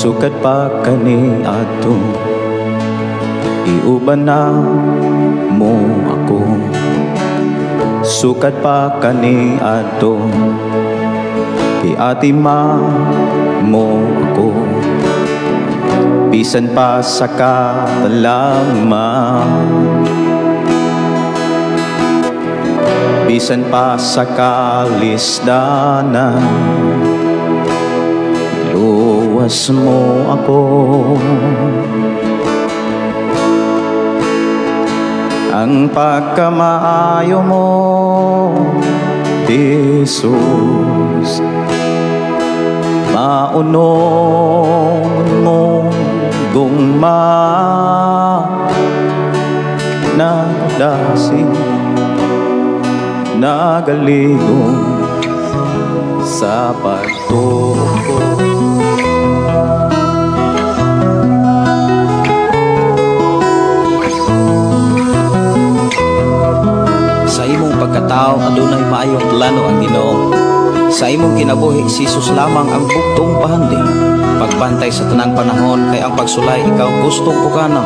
Sukad pa kaniadto, iuban na mo ako. Sukad pa kaniadto, giatima mo ako. Bisan pa sa katalagman, bisan pa sa kalisdanan, luwas mo ako. Ang pagkamaayo mo, Jesus, maunong mo gugma, nagdasig, nagaligong sa pagtuo ko. Sa imong pagkatao adunay maayong plano ang Ginoo. Sa imong kinabuhi si Jesus lamang ang bugtong pahandi. Pagbantay sa tanang panahon kay ang pagsulay ikaw gustong pukana.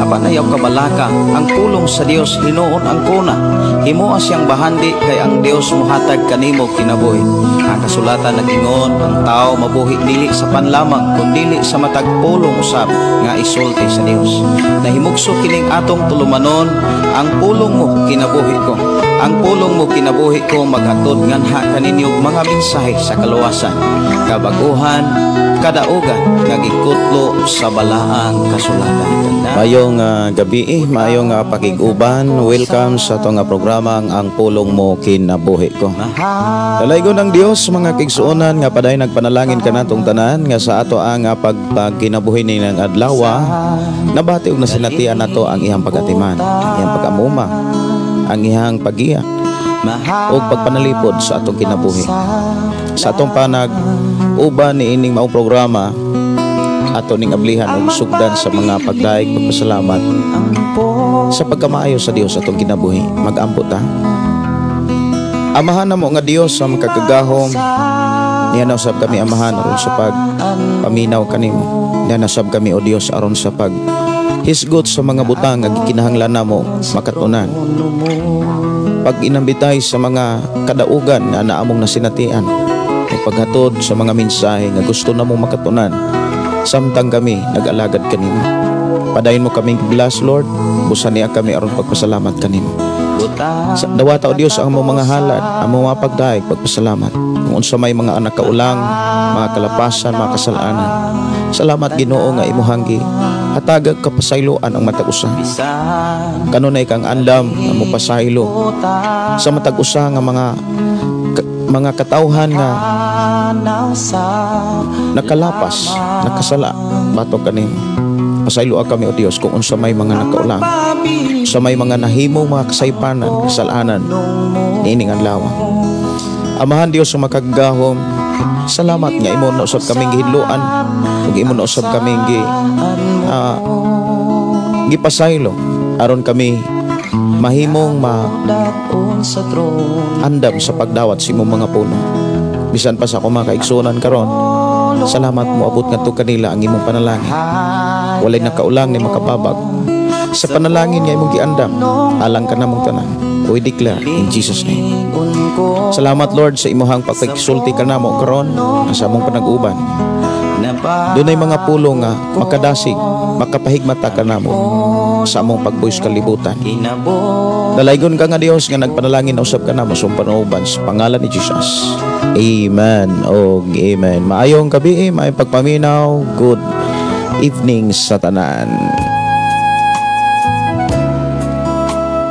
Apan ayaw kabalaka ang pulong sa Dios hinuon ang kuna. Himoa siyang bahandi kay ang Dios mohatag kanimo kinabuhi. Ang kasulatan nag-ingon ang tao mabuhi dili sa panlamang kundili sa matag pulong usab nga isulti sa Dios. Nahimugso kining atong tulumanon, ang pulong mo kinabuhi ko. Ang pulong mo kinabuhi ko maghatod nganha kaninyo mga mensahe sa kaluwasan, kabaguhan, kadaugan nga gikutlo sa balaang kasulatan. Maayong gabi, maayong pakig-uban. Welcome sa atong programa Ang Pulong Mo Kinabuhi Ko. Dalaygon ang Dios mga kigsuonan nga padayon nagpanalangin kanatong tanan nga sa ato ang pagkinabuhi ning adlaw nabati og nasinatian nato ang iyang pag-atiman, ang iyang pag-amuma, ang iyang paggiya o pagpanalipod sa atong kinabuhi. Sa atong panag uban niining maong programa ato ning ablihan og sugdan sa mga pagdaig pagpasalamat sa pagkamaayo sa Dios atong kinabuhi. Mag-ampo ta. Amahan namo nga Dios sa makagagahom, niya na usab kami amahan aron sa pagpaminaw kanimo. Niya na usab kami o Dios aron sa pag hisgot sa mga butang nga gikinahanglan namo makatunan. Pag inambitay sa mga kadaugan nga naamong nasinatian, o paghatod sa mga mensahe nga gusto namong makatunan samtang kami nag-alagad kanimo. Padayon mo kaming bless, Lord. Busan niya kami aron pagpasalamat kanimo. Dawata o Dios ang among mga halad, ang among mga pagdaig, pagpasalamat. Kung unsa may mga anak kaulang, mga kalapasan, mga kasalanan. Salamat Ginoo nga imuhang hatagag kapasayloan ang matag usa. Kanunay kang andam nga mopasaylo sa matag usa nga mga katawhan nga nakalapas, nakasala batok kanimo. Pasayloa kami o Dios kung unsa may mga nakaulang, sa may mga nahimong mga kasaypanan, kasalanan niining adlaw. Amahan Dios sa makagagahom, salamat nga imo na usab kaming gihidloan ug imo na usab kaming gipasaylo aron kami mahimong andam sa pagdawat sa imong mga puno. Bisan pa sa akong mga kaigsuonan karon, salamat mo abot ngadto kanila ang imong panalangin. Walay nakaulang ni makababag sa panalangin nga imong giandam alang kanamong tanan. We declare in Jesus' name. Salamat Lord sa imuhang pagpagsulti kanamo karon sa among panag-uban. Dunay mga pulong nga makadasig, makapahigmata kanamo sa among pagbuhis kalibutan. Dalaygon ka nga Dios nga nagpanalangin usab kanamo sa panauban sa pangalan ni Jesus. Amen og amen. Maayong gabi, maayong pagpaminaw. Good evening sa tanan.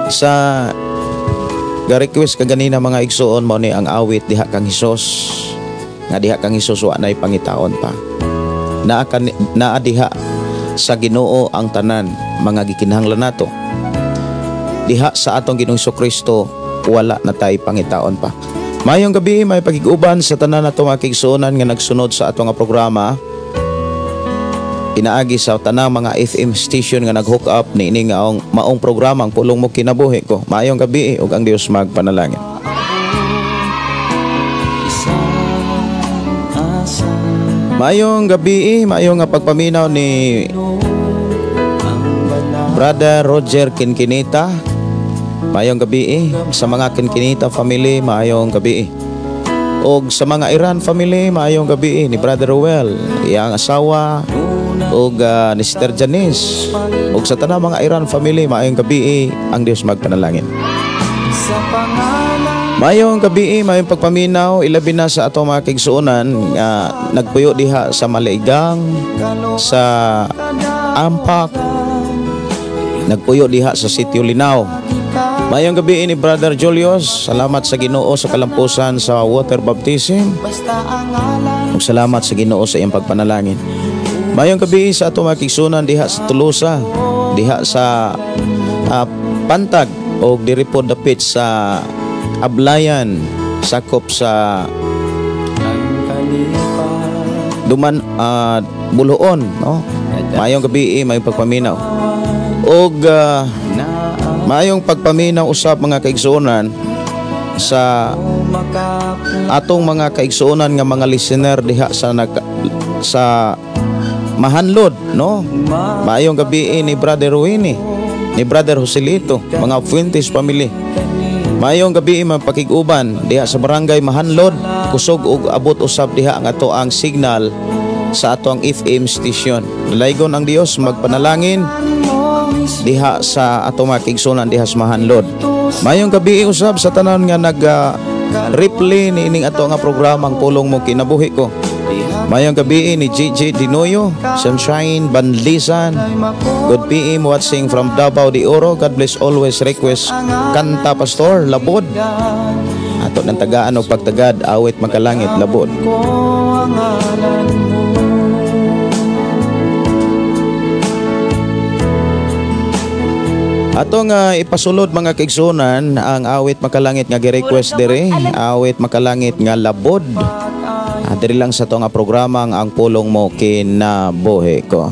Sa ga-request kaganina mga igsuon mo ni ang awit diha kang Hesus, nga diha kang Hesus wa nay pangitaon pa. Naa diha sa Ginoo ang tanan mga gikinahanglan nato. Diha sa atong Ginoong Kristo wala na tay pangitaon pa. Maayong gabi, may pagiguban sa tanan nato mga kaigsuonan nga nagsunod sa atong programa. Pinaagi sa tanang mga FM station nga nag-hook up niini nga maong programa ang Pulong Mo Kinabuhi Ko. Maayong gabi ug ang Dios magpanalangin. Isang asa. Maayong gabi, maayong nga pagpaminaw ni Brother Roger Kinkinita. Maayong gabi sa mga Kinkinita family, maayong gabi. Og sa mga Iran family, maayong gabi ni Brother Ruel, iyang asawa og ni Sister Janice. Og sa tanang mga Iran family, maayong gabi, ang Dios magpanalangin. Maayong gabi, maayong pagpaminaw, ilabi na sa ato mga kaigsuonan nga nagpuyo diha sa Malaigang, sa Ampak, nagpuyo diha sa Sitio Linao. Maayong gabi ni Brother Julius, salamat sa Ginoo sa kalampusan sa water baptism. Ug salamat sa Ginoo sa iyang pagpanalangin. Maayong gabi sa ato mga kaigsuonan diha sa Tolosa, diha sa Pantag og diri po dapit sa Ablayan, sakop sa Duman Buluon, no? Maayong gabi, maayong pagpaminaw. Og maayong pagpaminaw usab mga kaigsuonan sa atong mga kaigsuonan nga mga listener diha sa sa Mahanlod, no? Maayong gabi ni Brother Ruini, ni Brother Joselito, mga Fuentes family. Maayong gabi mapakig-uban diha sa Barangay Mahanlod, kusog og abot usab diha ang ato ang signal sa ato ang FM station. Dalaygon ang Dios magpanalangin diha sa ato mga kaigsuonan diha sa Mahanlod. Maayong gabi usab sa tanan nga nag replay niining ato nga programang Pulong Mo Kinabuhi Ko. Maayong gabi ni GG Dinoyo, Sunshine Banlisan. Good PM watching from Davao de Oro. God bless always. Request kanta Pastor Labod. Ato ng tagaan og pagtagad, awit makalangit, Labod. Ato nga ipasulod mga kaigsuonan ang awit makalangit nga gi-request diri, awit makalangit nga Labod. Diri lang sa to nga programa ang Pulong Mo Kinabuhi Ko.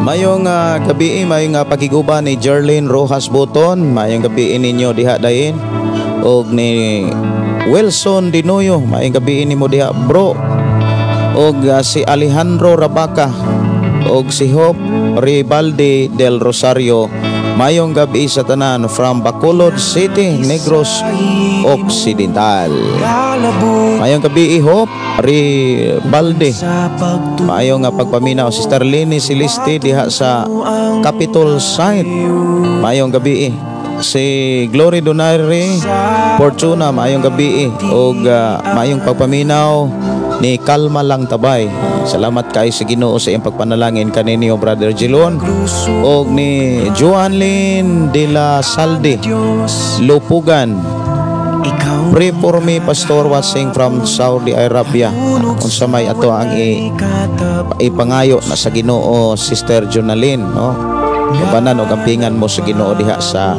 Mayong gabi, mayong pagiguban ni Jerlyn Rojas Buton, mayong gabi ninyo diha dayin, og ni Wilson Dinoyo, mayong gabi nimo diha bro, og si Alejandro Rabaca, og si Hope Ribaldi del Rosario, mayong gabi sa tanan from Bacolod City, Negros Occidental. Mayong gabi Hope Ribaldi. Mayong pagpaminaw Sister Lini Celeste diha sa Capitol Site. Mayong gabi si Glory Donaire Fortuna, mayong gabi og mayong pagpaminaw ni Kalma Lang Tabay. Salamat kay sa Ginoo sa iyang pagpanalangin kaninyo Brother Jilon, og ni Joanlyn de la Salde Lupugan. Pray for me Pastor watching from Saudi Arabia. Unsa may ato ang ipangayo na sa Ginoo Sister Jonalyn, no? Ubanan og ampingan mo sa Ginoo diha sa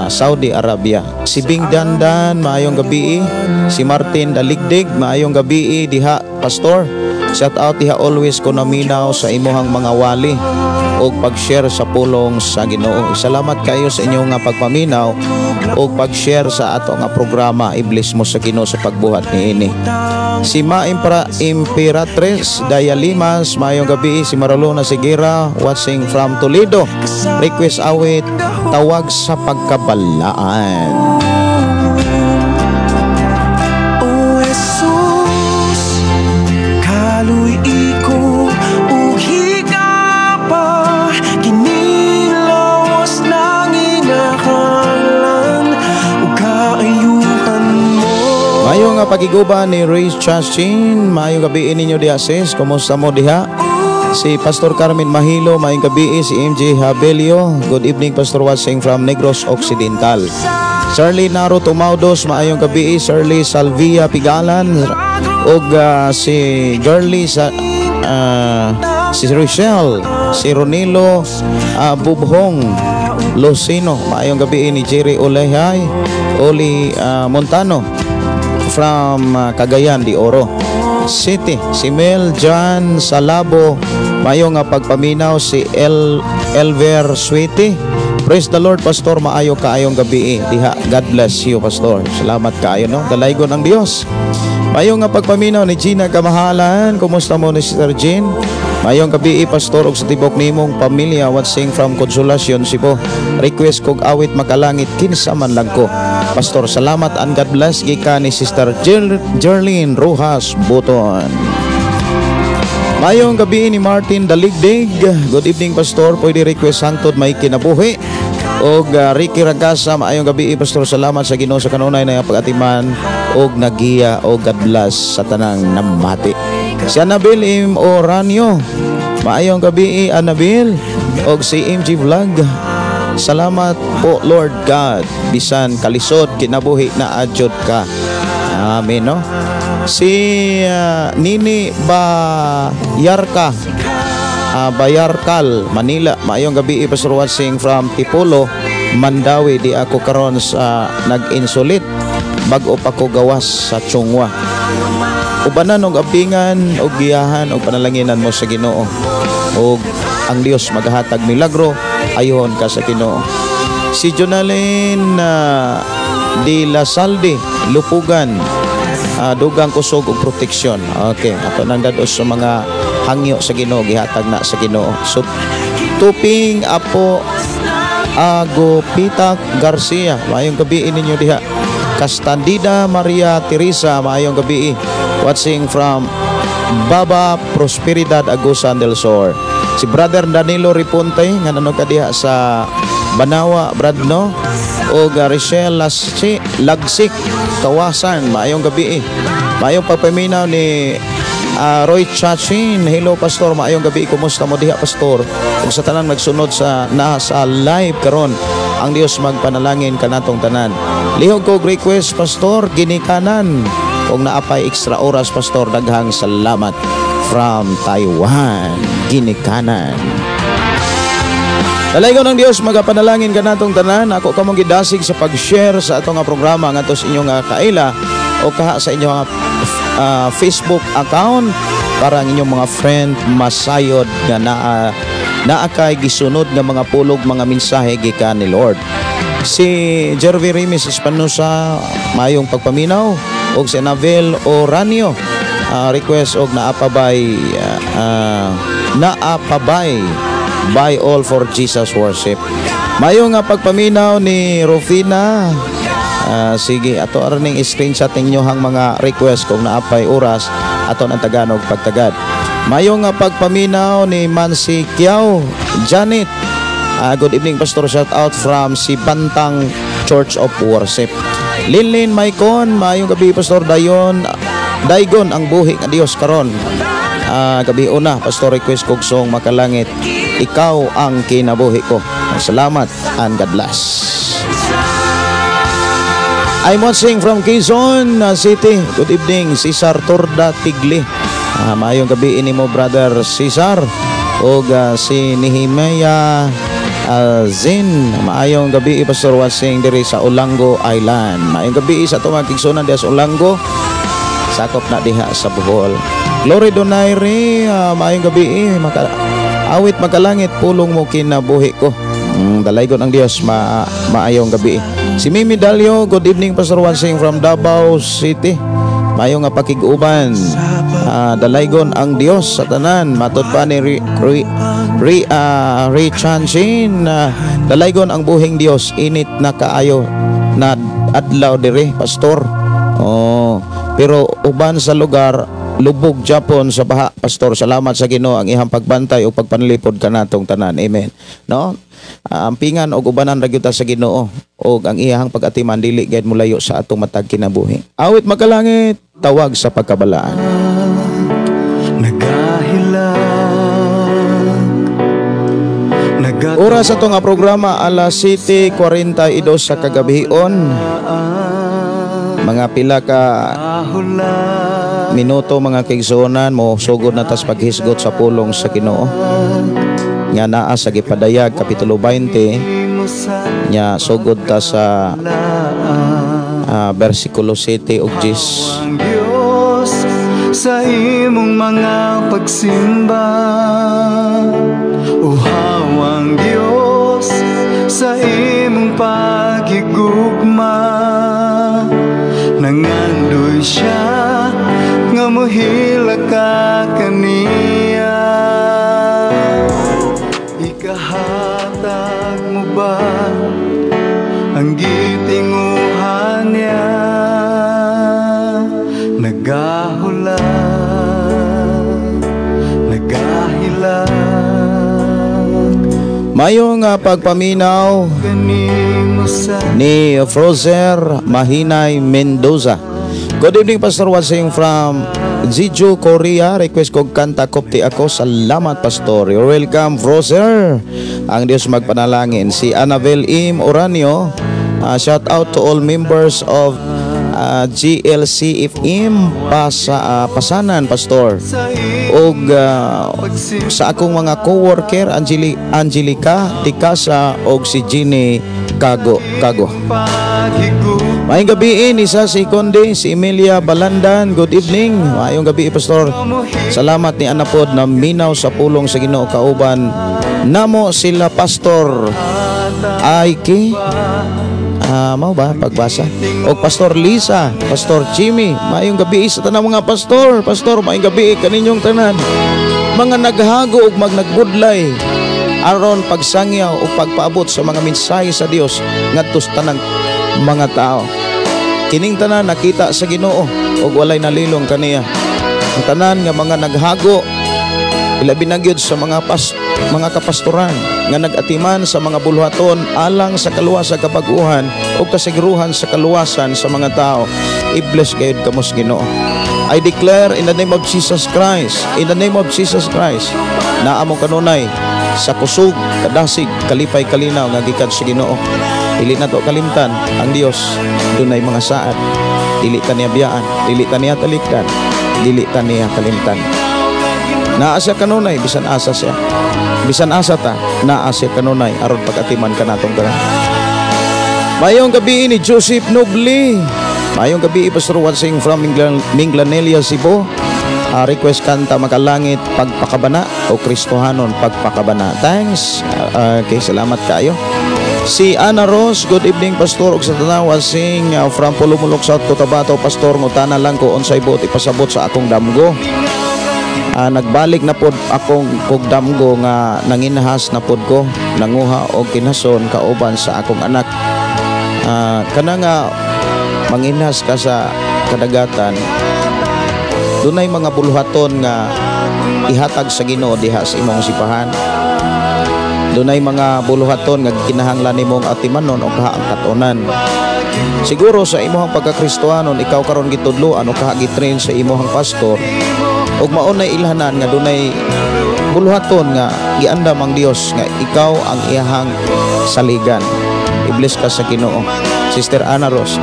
Saudi Arabia. Si Bing Dandan, maayong gabi. Si Martin Daligdig, maayong gabi diha Pastor. Shout out diha always ko naminaw sa imuhang mga wali og pag-share sa pulong sa Ginoo. Salamat kayo sa inyong nga pagpaminaw og pag-share sa ato nga programa. I-bless mo sa Ginoo sa pagbuhat niini. Si Ma Imperatriz Dayalimas, maayong gabi. Si Maralona Sigera watching from Toledo. Request awit tawag sa pagkabalaan. O Jesus, kaluy ko ug higapa, kinilawas ng inakalan ug kaayuhan mo. Maayong nga pagiguba ni Ray Chastin, maayong gabi ninyo diha sis, kumusta mo diha? Si Pastor Carmen Mahilo, maayong gabi. Si MJ Habelio, good evening Pastor watching from Negros Occidental. Shirley Naro Tumaudos, maayong gabi. Shirley Salvia Pigalan, og si Girlie sa si Rochelle, si Ronilo Bubhong Lucino, maayong gabi ni Jerry Olehay, Oli Montano from Cagayan de Oro City. Si Mel John Salabo Mayo nga pagpaminaw si Elver Sweetie. Praise the Lord, Pastor, maayo kaayong gabi diha. God bless you, Pastor. Salamat kaayo, no. Dalaygon ang Dios. Mayo nga pagpaminaw ni Gina Kamahalan. Kumusta mo ni Sister Jean? Mayong gabi, Pastor, ug sa tibok nimong pamilya watching from Consolacion, Cebu. Request kog awit Makalangit, Kinsa Man Lang Ko. Pastor, salamat and God bless, gikan ni Sister Jerlyn Rojas Buton. Mayong gabi ni Martin Daligdig. Good evening, Pastor. Pwede request Hangtod May Kinabuhi. Og Ricky Ragasa, maayong gabi, Pastor. Salamat sa Ginoo sa kanunay na pag-atiman og nagiya og God bless sa tanang namati. Si Annabel M. Oranio. Maayong gabi, Annabel. Og si MG Vlog. Salamat po, Lord God. Bisan kalisod kinabuhi na adyod ka. Amen, no? Si Nini Bayarka, Bayarkal, Manila. Maayong gabi, Pastor, watching from Tipolo, Mandawi. Di ako karon sa nag-insulit. Bag-o pa ko gawas sa Chongwa. Ubanan og apingan og giyahan og panalanginan mo sa Ginoo. Og ang Dios maghatag milagro, ayon ka sa Ginoo. Si Jonalyn Di Lasalde, Lupugan, dugang kusog og proteksyon. Okay, ato nang dados sa mga hangyo sa Ginoo, gihatag na sa Ginoo. So Tuping Apo Agopitak Garcia, maayong gabi ninyo diha. Castandida Maria Teresa, maayong gabi. Watching from Baba Prosperidad, Agusan del Sur. Si Brother Danilo Riponte nga nano ka diha sa Banawa, Brad, no? O Richelle Lagsik Kawasan, maayong gabi. Maayong pagpaminaw ni Roy Chachin. Hello, Pastor, maayong gabi. Kumusta mo diha, Pastor? Ug sa tanang nagsunod sa nasa live karon, ang Dios magpanalangin kanatong tanan. Lihog ko request, Pastor, Ginikanan. Kung naapay extra oras, Pastor, daghang salamat from Taiwan, Ginikanan. Dalaygon ng Dios, magapanalangin kanatong tanan. Ako kamong gidasig sa pag-share sa atong nga programa ngadto sa inyong kaila o kaha sa inyong Facebook account para ang inyong mga friend masayod nga naa naa kay gisunod nga mga pulog, mga mensahe gikan ni Lord. Si Jervy Rimis Espanosa, mayong pagpaminaw, og si Navel Oranio, request og naapabay by All for Jesus Worship. Mayo nga pagpaminaw ni Rufina. Sige, ato araning screenshot ninyo ang mga request kung naapay oras ato ang Tagalog pagtagad. Mayo nga pagpaminaw ni Mansi Kiao Janet. Good evening, Pastor, shout out from Sibantang Church of Worship. Linlin Maicon, maayong gabi, Pastor Dayon. Daigon ang buhi nga Dios karon. Gabi una, Pastor, request kog song Makalangit, Ikaw Ang Kinabuhi Ko. Salamat and God bless. I'm watching from Quezon City. Good evening, Cesar Torda Tigli. Maayong gabi ini mo, Brother Cesar. Og si Nehemiah Zin. Maayong gabi, Pastor, watching diri sa Olango Island. Maayong gabi sa atong mga kigsunan diha sa Olango. Sakop na diha sa Bohol. Glory Donaire, maayong gabi. Awit Makalangit, Pulong Mo Kinabuhi Ko. Dalaygon ang Dios, maayong gabi. Si Mimi Dalio, good evening, Pastor, watching from Davao City. Maayong nga pakig-uban. Dalaygon ang Dios sa tanan. Matod pa ni Ri Chanchin, dalaygon ang buhing Dios, init na kaayo na adlaw dire, Pastor. Oh, pero uban sa lugar lubog Japon sa baha, Pastor. Salamat sa Ginoo ang ihang pagbantay o pagpanlipod kanatong tanan. Amen. No? Ampingan og ubanan ra gyud ta sa Ginoo og ang iyang pag-atiman dili gyud molayo sa atong matag kinabuhi. Awit Makalangit, Tawag sa Pagkabalaan. Nagahilak. Oras sa nga programa alas 7:42 sa kagabion. Mga pila ka minuto, mga kaigsuonan, mo sugod na tas paghisgot sa pulong sa Ginoo nga naa sa Gipadayag kapitulo 20 nya sugod ta sa bersikulo 7 ug 10. Ang Diyos sa imong mga pagsimba. Uhaw ang Dios sa imong paghigugma, nangandoy siya nga mohilak ka kaniya. Ikahatag mo ba ang gitinguhan niya? Nagahula, nagahilak. Mayong pagpaminaw ni Frozer Mahinay Mendoza. Good evening, Pastor Wansing from Jeju, Korea. Request kog kanta Kopti Ako. Salamat, Pastor. You're welcome, Frozer. Ang Diyos magpanalangin. Si Annabel M. Oranio, shout out to all members of GLCFM Pasanan, Pastor. Og sa akong mga co-worker, Angelica Tikasa og si Ginny Kago Kago. Maayong gabi isa si Konde, si Emilia Balandan. Good evening. Maayong gabi, Pastor. Salamat ni Anapod na minaw sa pulong sa Ginoo kauban namo sila Pastor Aiki. Mao ba pagbasa? Og Pastor Lisa, Pastor Jimmy, maayong gabi sa tanang mga pastor. Pastor, maayong gabi kaninyong tanan. Mga naghago og magnagbudlay aron pagsangyaw o pagpaabot sa mga mensahe sa Dios ngadto sa tanang mga tao. Kining tanan nakita sa Ginoo og walay nalilong kaniya. Ang tanan nga mga naghago, ilabi na gyud sa mga mga kapastoran nga nag-atiman sa mga buluhaton alang sa kaluwasan kapag-uhan o kasiguruhan sa kaluwasan sa mga tao. I-bless gayud kamo sa Ginoo. I declare in the name of Jesus Christ, in the name of Jesus Christ, naa mo kanunay sa kusog, kadasig, kalipay, kalinaw nga gikan sa Ginoo. Dili na to kalimtan ang Dios dunay mga saad. Dili ta niya biyaan, dili ta niya talikdan, dili ta niya kalimtan. Naa siya kanunay bisan asa siya. Bisan asa ta, naa siya kanunay aron pag-atiman kanatong tanan. Mayong gabi ni Joseph Nobli. Mayong gabi Pastor Wansing from Minglanilla, Cebu. Request kanta Makalangit Pagpakabana o Kristohanon Pagpakabana. Thanks. Okay, salamat kayo. Si Ana Rose, good evening Pastor og sa tanan Wansing from Pulumulok, South Cotabato. Pastor, ngutana lang ko unsay buot ipasabot sa akong damgo. Nagbalik na pod akong kog damgo nga nanginhas na pod ko, nanguha og kinason kauban sa akong anak. Kana nga manginhas ka sa kadagatan, dunay mga buluhaton nga ihatag sa Ginoo diha sa imong sipahan. Dunay mga buluhaton nga kinahanglan nimong atimanon o kaangkatonan. Siguro sa imong pagkakristohanon, ikaw karon gitudloan o kaha gitrain sa imong pastor, ug mao nay ilhanan nga dunay buluhaton nga giandam ang Dios nga ikaw ang iyahang saligan. I-bless ka sa Ginoo. Sister Ana Rose,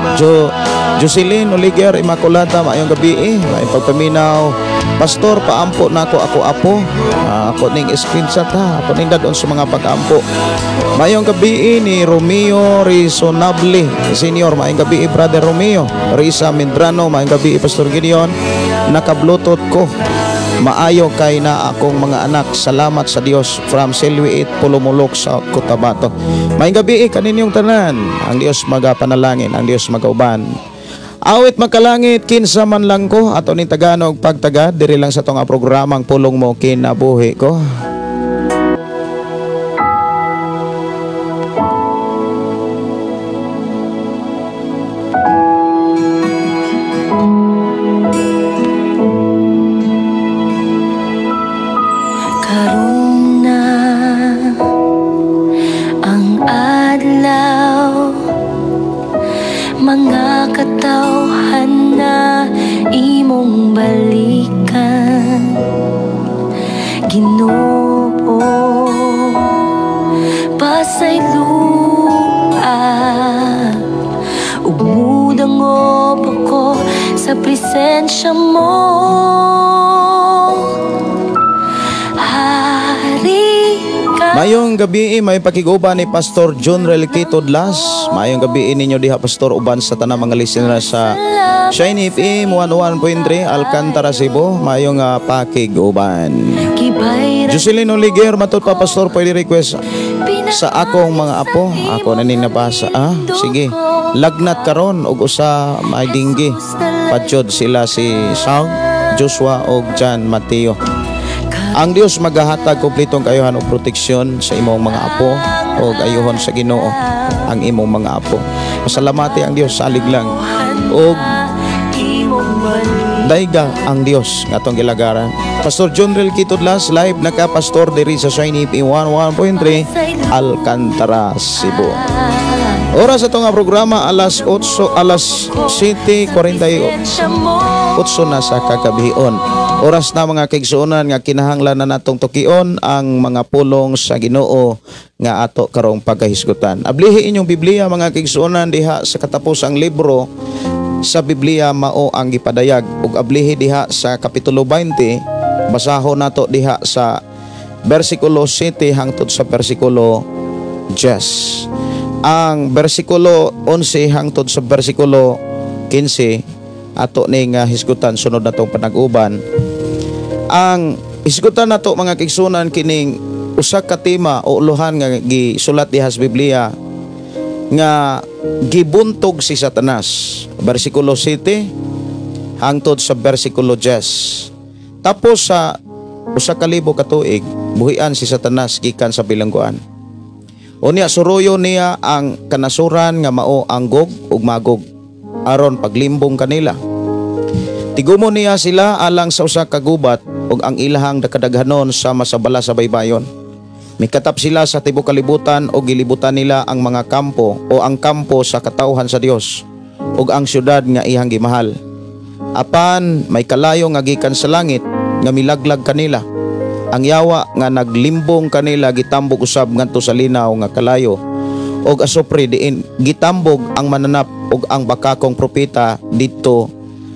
Jocelyn Oliger Immaculata, maayong gabi maayong pagpaminaw. Pastor, paampo nako ako apo. Ako ning screenshot ha, ako ning dadon sa mga pag-ampo. Maayong gabi ni Romeo Risonable Senior, maayong gabi Brother Romeo. Risa Mendrano, maayong gabi Pastor Gideon. Naka-bluetooth ko. Maayo kay na akong mga anak. Salamat sa Dios from Silwiit, Pulumulok, South Cotabato. Maayong gabi kaninyong tanan. Ang Dios magapanalangin, ang Dios magauban. Awit Makalangit, kinsa man lang ko, ato ning Taganog pagtagad, diri lang sa tong programang Pulong Mo Kinabuhi Ko. Karon na ang adlaw, mga katawhan na imong balikan. Ginoo, pasayloa ug mudangop ako sa presensya mo. Hari ka. Mayong gabi, may pakiguban ni Pastor John Relquito Dlas. Mayong gabi ninyo diha, Pastor, uban sa tanang mga listener sa Shiny FM 101.3 Alcantara, Cebu. Mayong pakiguban. Gibay Jocelyn Oliger, matud pa, Pastor, pwede request sa akong mga apo. Ako na ning nabasa. Ah, sige. Lagnat karon og usa may dinggi. Padyod sila si Saul, Joshua og John Mateo. Ang Dios magahatag kompletong kayuhan og proteksyon sa imong mga apo og ayuhon sa Ginoo ang imong mga apo. Pasalamati ang Dios, salig lang og dayga ang Dios nga atong gilagaran. Pastor John Rel Kitudlas, live na ka, Pastor, diri sa Shiny FM 11.3 Alcantara, Cebu. Oras ato nga programa alas 8, alas 7:48 na sa kagabion. Oras na, mga kaigsuonan, nga kinahanglan na natong tukion ang mga pulong sa Ginoo nga ato karong pagkahisgutan. Ablihi inyong Biblia, mga kaigsuonan, diha sa katapos ang libro sa Biblia mao ang gipadayag ug ablihi diha sa kapitulo 20, basahon nato diha sa bersikulo 7 hangtod sa bersikulo 10. Ang bersikulo 11 hangtod sa bersikulo 15 ato ning hisgutan sunod natong panag-uban. Ang hisgutan nato, mga kaigsuonan, kining usa ka tema o uluhan nga gisulat diha sa Biblia nga gibuntog si Satanas. Bersikulo 7 hangtod sa bersikulo 10. Tapos sa 1,000 ka tuig, buhian si Satanas gikan sa bilangguan. Unya suruyo niya ang kanasuran nga mao ang Gog ug Magog aron paglimbong kanila. Tigumo niya sila alang sa usa ka gubat ug ang ilahang kadaghanon sama sa bala sa baybayon. Mikatap sila sa tibuok kalibutan ug gilibutan nila ang mga kampo o ang kampo sa katawhan sa Dios ug ang syudad nga iyang gimahal. Apan may kalayo nga gikan sa langit nga milaglag kanila. Ang yawa nga naglimbong kanila gitambog usab ngadto sa linaw nga kalayo og asupre, diin gitambog ang mananap ug ang bakakong propeta. Didto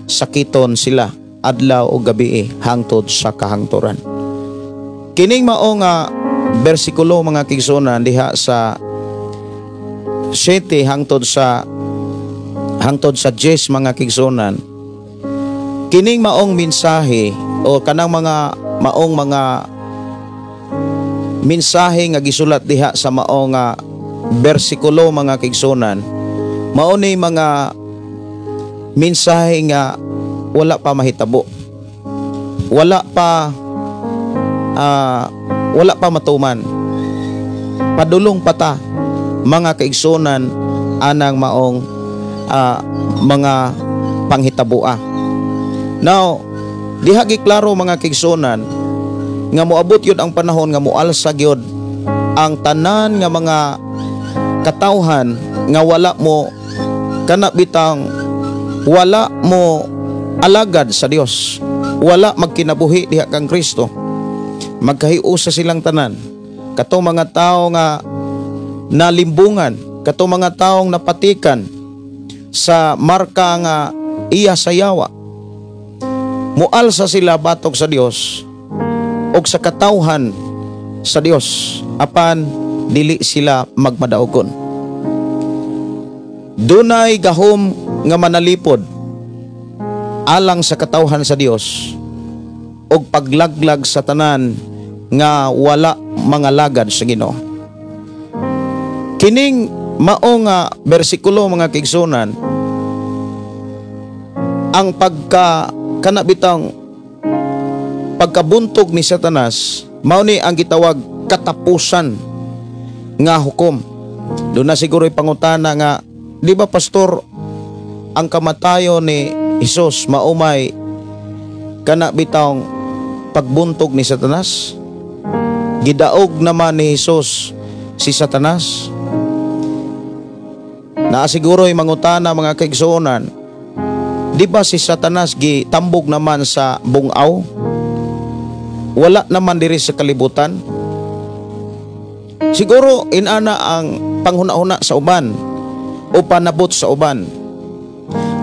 sakiton sila adlaw ug gabi hangtod sa kahangturan. Kining mao nga bersikulo, mga kaigsuonan, diha sa 7 hangtod sa 10, mga kaigsuonan, kining maong mensahe o kanang mga maong mga mensahe nga gisulat diha sa maong nga bersikulo, mga kaigsuonan, mao ni mga mensahe nga wala pa mahitabo, wala pa matuman. Padulong pa ta, mga kaigsuonan, anang maong mga panghitaboa. Now, diha giklaro, mga kaigsuonan, nga moabot yun ang panahon nga moalsa gyud ang tanan nga mga katawhan nga wala mo kana bitang wala mo alagad sa Dios, wala magkinabuhi diha kang Kristo. Magkahiusa silang tanan, katong mga tao nga nalimbungan, katong mga taong napatikan sa marka nga iya sa yawa. Mualsa sila batok sa Dios og sa katawhan sa Dios, apan dili sila magmadaugon. Dunay gahom nga manalipod alang sa katawhan sa Dios og paglaglag sa tanan nga wala mga lagad sa Ginoo. Kining mao nga bersikulo, mga kaigsuonan, ang pagka kana bitang pagkabuntog ni Satanas, mao ni ang gitawag katapusan nga hukom. Doon na siguro pangutana nga, di ba, Pastor, ang kamatayon ni Hesus maumay kana bitang pagbuntog ni Satanas? Gidaog naman ni Hesus si Satanas. Naa siguro mangutana, mga kaigsuonan, di ba si Satanas gitambog naman sa bungaw? Wala naman diri sa kalibutan. Siguro inana ang panghuna-huna sa uban o panabot sa uban.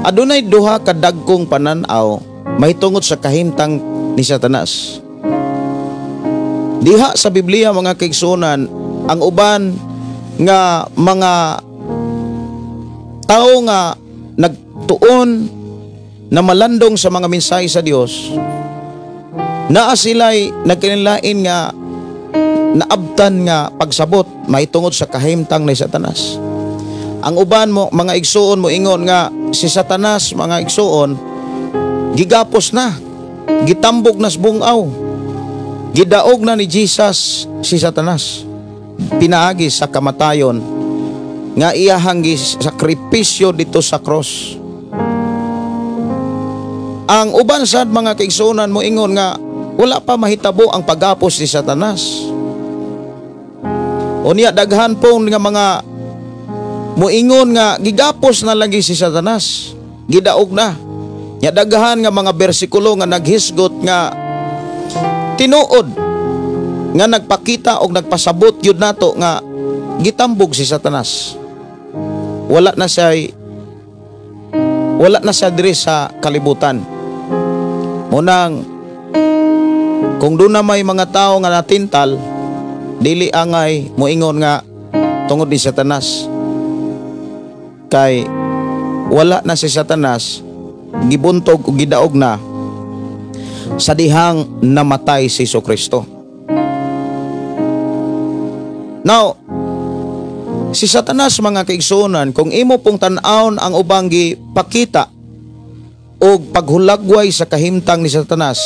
Adunay duha ka dagkong panan-aw mahitungod sa kahimtang ni Satanas. Diha sa Biblia mga kaigsuonan, ang uban nga mga tao nga nagtuon na malandong sa mga mensahe sa Dios, naa sila'y nagkinilain nga naabtan nga pagsabot mahitungod sa kahimtang ni Satanas. Ang uban mo mga igsuon mo ingon nga si Satanas mga igsuon gigapos na, gitambog na sa bungaw, gidaog na ni Jesus si Satanas pinaagi sa kamatayon nga iyahang sakripisyo dito sa cross. Ang uban sad mga kaigsuonan mo ingon nga wala pa mahitabo ang paggapos ni Satanas. Unya daghan pong nga mga moingon nga gigapos na lagi si Satanas, gidaog na. Nya daghan nga mga bersikulo nga naghisgot nga tinuod nga nagpakita og nagpasabot gyud nato nga gitambog si Satanas. Wala na siya diri sa kalibutan. Munang kung doon na may mga tao nga natintal, dili angay moingon nga tungod ni Satanas. Kay wala na si Satanas, gibuntog o gidaog na sa dihang namatay si Jesucristo. Now, si Satanas mga kaigsuonan, kung imo pong tan-awon ang ubang gipakita o paghulagway sa kahimtang ni Satanas,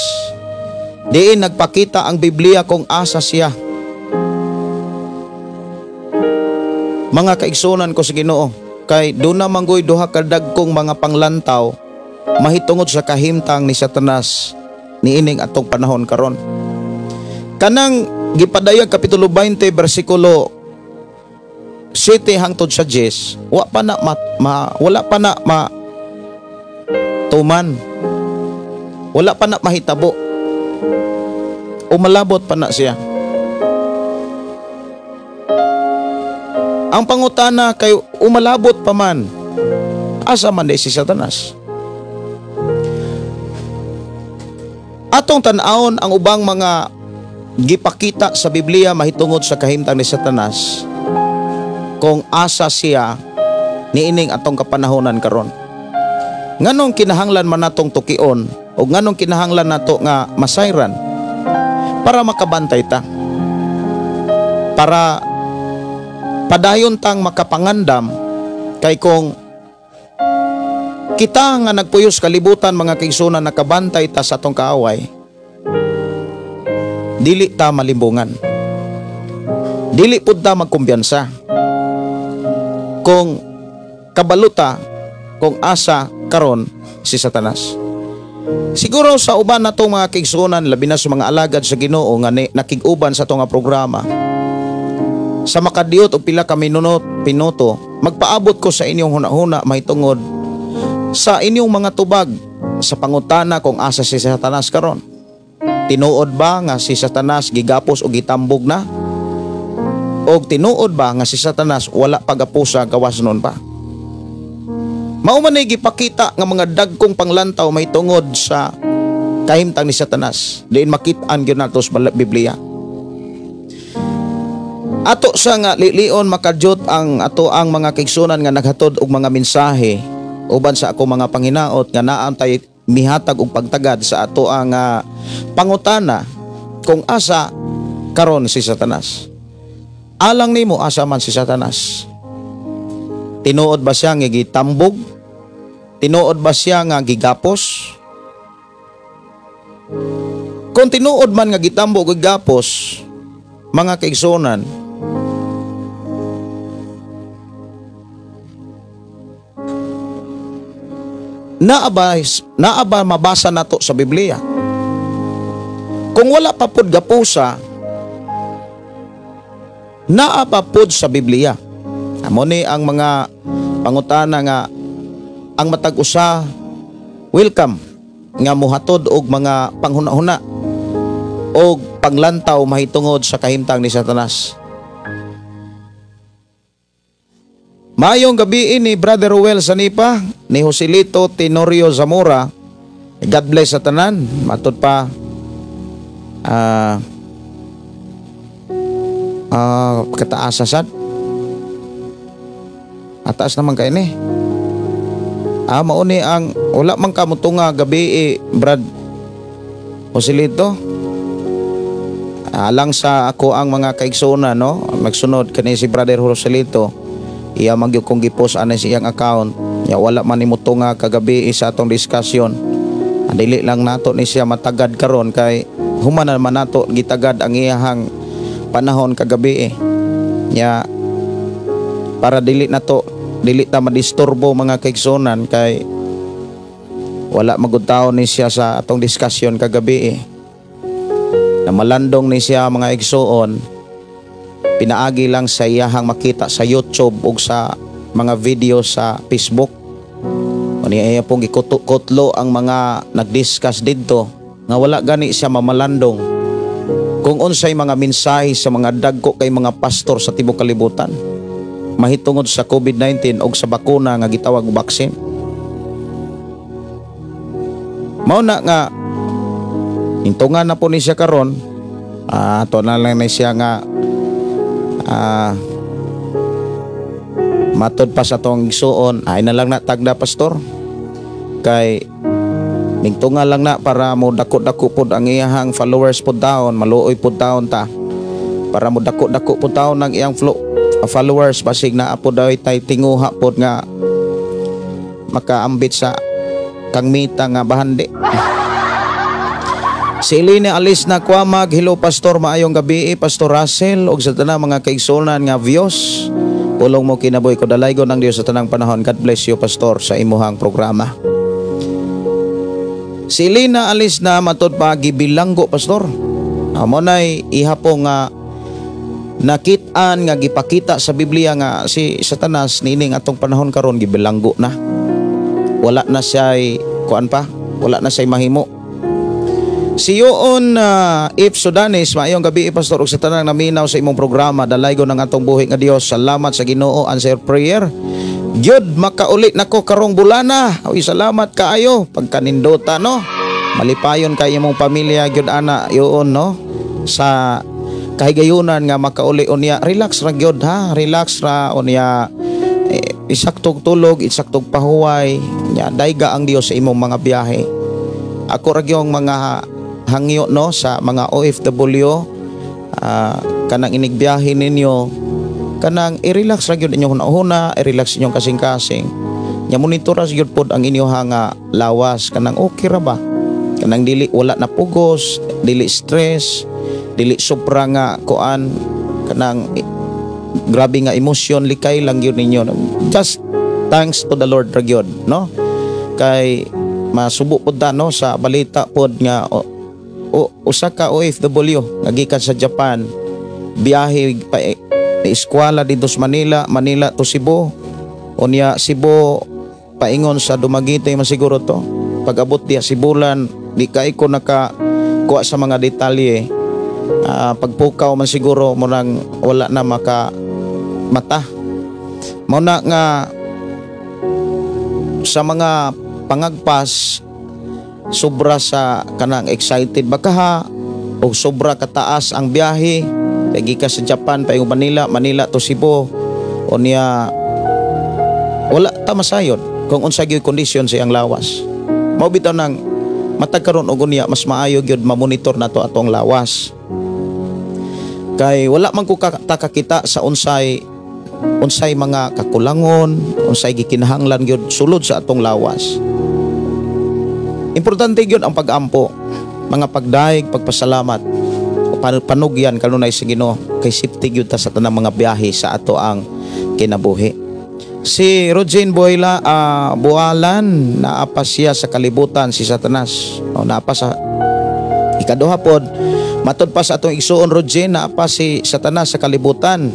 diin nagpakita ang Biblia kung asa siya. Mga kaigsuonan ko sa Ginoo, kay doon na manggoy duha ka dagkong mga panglantaw mahitungod sa kahimtang ni Satanas niining atong panahon karon. Kanang gipadayag kapitulo 20 bersikulo 7 hangtod sa 10, wala pa na ma tuman. Wala pa na mahitabo. Umalabot pa na siya. Ang pangutana kay umalabot pa man, asa man di si Satanas? Atong tan-awon ang ubang mga gipakita sa Biblia mahitungod sa kahimtang ni Satanas kung asa siya niining atong kapanahonan karon. Nganong kinahanglan man natong tukion o nganong kinahanglan nato nga masayran para makabantay ta, para padayon tang makapangandam. Kay kung kita nga nagpuyos kalibutan mga kaigsuonan, nakabantay ta sa atong kaaway, dili ta malimbungan, dili pud ta magkumpiyansa kung kabaluta kung asa karon si Satanas. Siguro sa uban natong mga kaigsuonan, labi na sa mga alagad sa Ginoo nga nakig-uban sa atong programa, sa makadiyot o pila ka minuto, magpaabot ko sa inyong hunahuna mahitungod sa inyong mga tubag sa pangutana kung asa si Satanas karon. Tinuod ba nga si Satanas gigapos o gitambog na? O tinuod ba nga si Satanas wala pagapusa gawas noon pa? Mao man ay gipakita nga mga dagkong panglantaw mahitungod sa kahimtang ni Satanas. Diin makit-an gyud nato sa Biblia. Ato sa nga lilion makadyot ang ato ang mga kaigsuonan nga naghatod og mga mensahe uban sa ako mga panginaot nga naantay mihatag og pagtagad sa ato ang pangutana kung asa karon si Satanas. Alang nimo asa man si Satanas? Tinuod ba siya nga gitambog? Tinuod ba siya nga gigapos? Kung tinuod man nga gitambog o gigapos, mga kaigsuonan, naa ba mabasa nato sa Biblia? Kung wala pa pud gapusa, naa pa pud sa Biblia. Amo ni ang mga pangutana nga ang matag usa welcome nga mohatod og mga panghuna-huna og panglantaw mahitungod sa kahimtang ni Satanas. Maayong gabi ni Brother Ruel Sanipa, ni Joselito Tenorio Zamora. God bless sa tanan. Matod pa Kataasa sad. Ataas naman kay ni. Mauni ang wala man ka motunga gabi eh, Brad Joselito. Alang sa ako ang mga kaigsoona, no, nagsunod kani si Brother Joselito. Iya man gyud kong gipost ani sa iyang account. Ya wala man ni motunga kagabi sa atong discussion. Dili lang nato ni siya matagad karon kay human na man nato gitagad ang iyahang panahon kagabi eh. Ya para dili nato dili ta madisturbo, mga kaigsunan, kay wala magud taon ni siya sa atong discussion kagabi eh. Na malandong ni siya, mga igsuon, pinaagi lang sa iyahang makita sa YouTube ug sa mga video sa Facebook. Unya iya pong gikutlo ang mga nagdiscuss didto nga wala gani siya mamalandong kung unsay mga mensahe sa mga dagko kay mga pastor sa tibuok kalibutan mahitungod sa COVID-19 og sa bakuna nga gitawag vaccine. Mao na nga intungan na po ni siya karon, ato na lang ni siya nga matod pa sa tong igsuon, ay na lang na tagda, pastor, kay ningtunga lang na para mo dako-dako pod ang iyahang followers pod taon, maluoy pod taon ta para mo dako-dako pod taon ang iyang followers, basig naa pod daw tay tinguha pod nga makaambit sa kang mita nga bahandi. Si Elena Alis na Kwamag, hello pastor, maayong gabi, Pastor Russell ug sa tanang mga kaigsuonan nga views. Pulong mo kinabuhi ko dalaygon ang Dios sa tanang panahon. God bless you, pastor, sa imuhang programa. Si Elena Alis na matod pa gibilanggo, pastor. Amo nay iha po nga nakit-an nga gipakita sa Biblia nga si Satanas niining atong panahon karon gibilanggo na. Wala na siya'y kuan pa, wala na siya'y mahimo. Si Yoon If Sudanis, maayong gabi, pastor, ug sa tanang naminaw sa imong programa, dalaygon ang atong buhi nga Dios. Salamat sa Ginoo, answer prayer. Gyud makauli nako karong bulana. Uy, salamat kaayo pagkanindota, no. Malipayon kay imong pamilya gyud ana, Yoon, no. Sa kahigayunan nga makauli unya, relax ra gyud ha, relax ra unya, isaktog tulog, isaktog pahuway, nya dayga ang Dios sa imong mga biyahe. Ako ra gyud mga hangyo, no, sa mga OFW, kanang inigbiyahe ninyo, kanang i-relax ra gyud inyong hunahuna, i-relax inyong kasing-kasing. Nya monitor ra gyud pod ang inyong nga lawas, kanang okay ra ba? Kanang dili wala na pugos, dili stress, dili sobra nga kuan, kanang grabe nga emosyon, likay lang gyud ninyo. Just thanks to the Lord ra gyud, no? Kay masubo pod ta, no, sa balita pod nga usa ka OFW nga gikan sa Japan, biyahe pa eskwela dito sa Manila, Manila to Cebu, unya Cebu paingon sa Dumaguete man siguro to. Pag-abot diya Sibulan, di kay ko naka kuha sa mga detalye. Pagpukaw man siguro murang wala na maka mata. Mao na nga sa mga pangagpas, sobra sa kanang excited ba ka ha, o sobra kataas ang biyahe kay gikan sa Japan paingon Manila, Manila to Cebu, unya wala ta masayod kung unsa gyud kondisyon sa iyang lawas. Mao bitaw nang matag karon og unya mas maayo gyud mamonitor nato atong lawas. Kay wala man ko kakita sa unsay unsay mga kakulangon, unsay gikinahanglan gyud sulod sa atong lawas. Importante gyud ang pag-ampo, mga pagdaig, pagpasalamat, panugyan kanunay sa Ginoo kay safety gyud ta sa tanang mga biyahe sa ato ang kinabuhi. Si Rogin Boyla Bualan, naapa siya sa kalibutan si Satanas. O, naapa sa ikaduha pod, matod pa sa atong igsuon Rogin, naapa si Satanas sa kalibutan.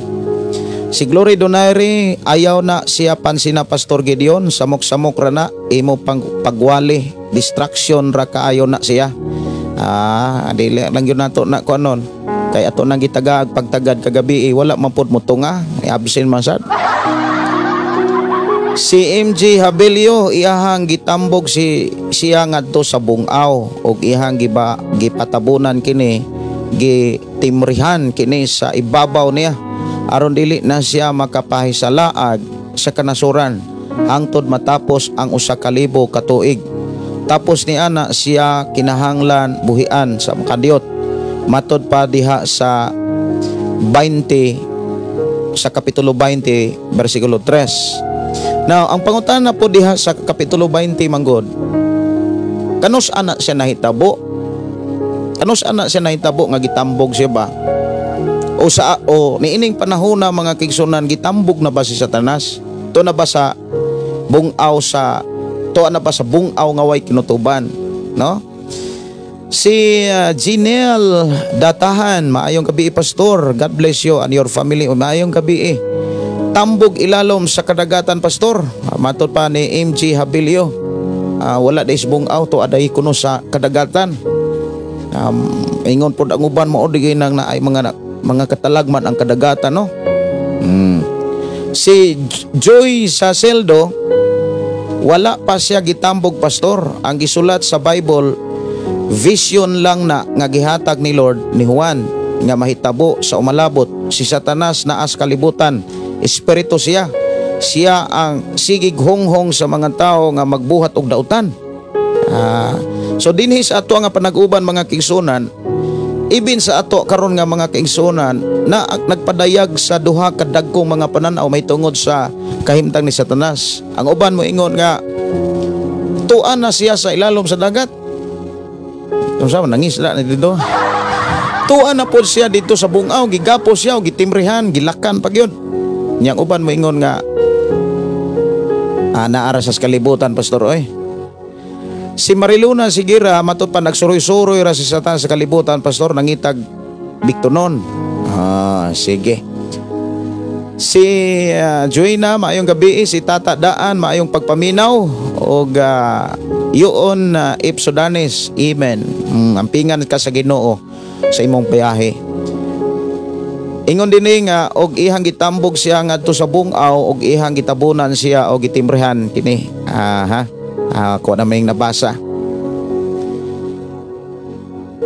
Si Glory Donaire, ayaw na siya pansina, Pastor Gideon, samok-samok ra na imo pang pagwali, distraction ra kaayo na siya. Dili lang yun nato na kuanon. Kay ato nang gitagaag pagtagad kagabi, eh, wala man pod mo tunga, absent man sad. Si MJ Habelio, iyahang gitambog si siya ngadto sa Bungaw ug iyahang gipatabunan kini Gitimrihan kini sa ibabaw niya aron dili na siya makapahisalaag sa kanasuran hangtod matapos ang 1,000 ka tuig. Tapos ni ana siya kinahanglan buhian sa makadiyot. Matod pa diha sa 20, sa kapitulo 20 bersikulo 3. Now, ang pangutana po diha sa kapitulo 20 manggod, kanus ana siya nahitabo? Kanus ana siya nahitabo nga gitambog siya ba? O sa o niining panahon na, mga kaigsuonan, gitambog na ba si Satanas? To na ba sa bungaw sa to na ba sa bungaw nga way kinutuban, no? Si Janelle Datahan, "Maayong gabi, Pastor. God bless you and your family." Maayong gabi eh. "Tambog ilalom sa kadagatan, Pastor." Matod pa ni MG Habilio. Wala dai bungaw to aday kuno sa kadagatan. Ingon pod ang uban, mao di nang naay mga katalagman ang kadagatan, no. Si Joy Saceldo, "Wala pa siya gitambog, Pastor. Ang gisulat sa Bible, vision lang na nga gihatag ni Lord ni Juan nga mahitabo sa umalabot. Si Satanas naa sa kalibutan, espiritu siya. Siya ang sigig honghong sa mga tao nga magbuhat og dautan." So dinhi sa ato nga panag-uban, mga kaigsuonan, ibin sa ato karon nga mga kaigsuonan na nagpadayag sa duha ka dagkong mga pananaw may tungod sa kahimtang ni Satanas. Ang uban mo ingon nga tuan na siya sa ilalom sa dagat. Kung sa nangisla na dito. Tuan na pod siya dito sa bungaw, gigapos siya, gitimrihan, gilakan pag yun. Niyang uban mo ingon nga naara sa kalibutan, Pastor, oy. Si Mariluna Sigira, matod pa, "Nagsuroy-suroy ra si Satan sa kalibutan, Pastor, nangitag biktonon." Sige. Si Joyna, "Maayong gabi." Si Tata Daan, "Maayong pagpaminaw." Og Yuon Ipsodanes, "Amen." Ampingan ka sa Ginoo sa imong biyahe. Ingon dinhi nga og ihang gitambog siya ngadto sa bungaw og ihang gitabunan siya og gitimbrihan kini. Aha. Ako na may nabasa.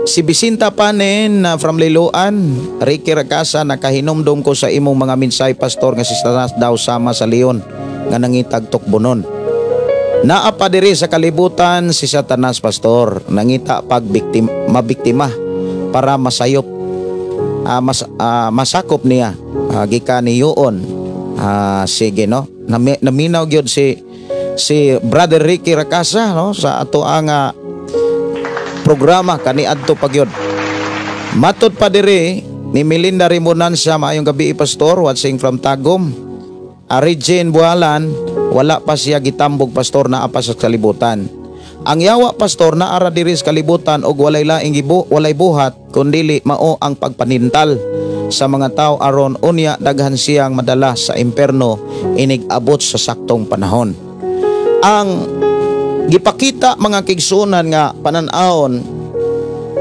Si Bisinta Panen from Liloan, "Ricky Racasa, nakahinumdum ko sa imong mga minsay, Pastor, nga si Satanas daw sama sa leon nga nangitag tukbonon. Naa pa diri sa kalibutan si Satanas, Pastor, nangita pag biktim, mabiktima para masayop masakop niya," gikan ni Yuon. Sige, no. Naminaw gyud si Brother Ricky Racasa, no, sa ato ang programa kaniadto pa gyud. Matod pa diri ni Melinda Rimonansa, "Maayong gabi, Pastor, watching from Tagum." Arigin Bualan, "Wala pa siya gitambog, Pastor, naa pa sa kalibutan. Ang yawa, Pastor, naara diri sa kalibutan og walay laing gibu, walay buhat kundili mao ang pagpanintal sa mga tao aron unya daghan siyang madala sa imperno inig abot sa saktong panahon." Ang gipakita, mga kaigsuonan, nga panan-awon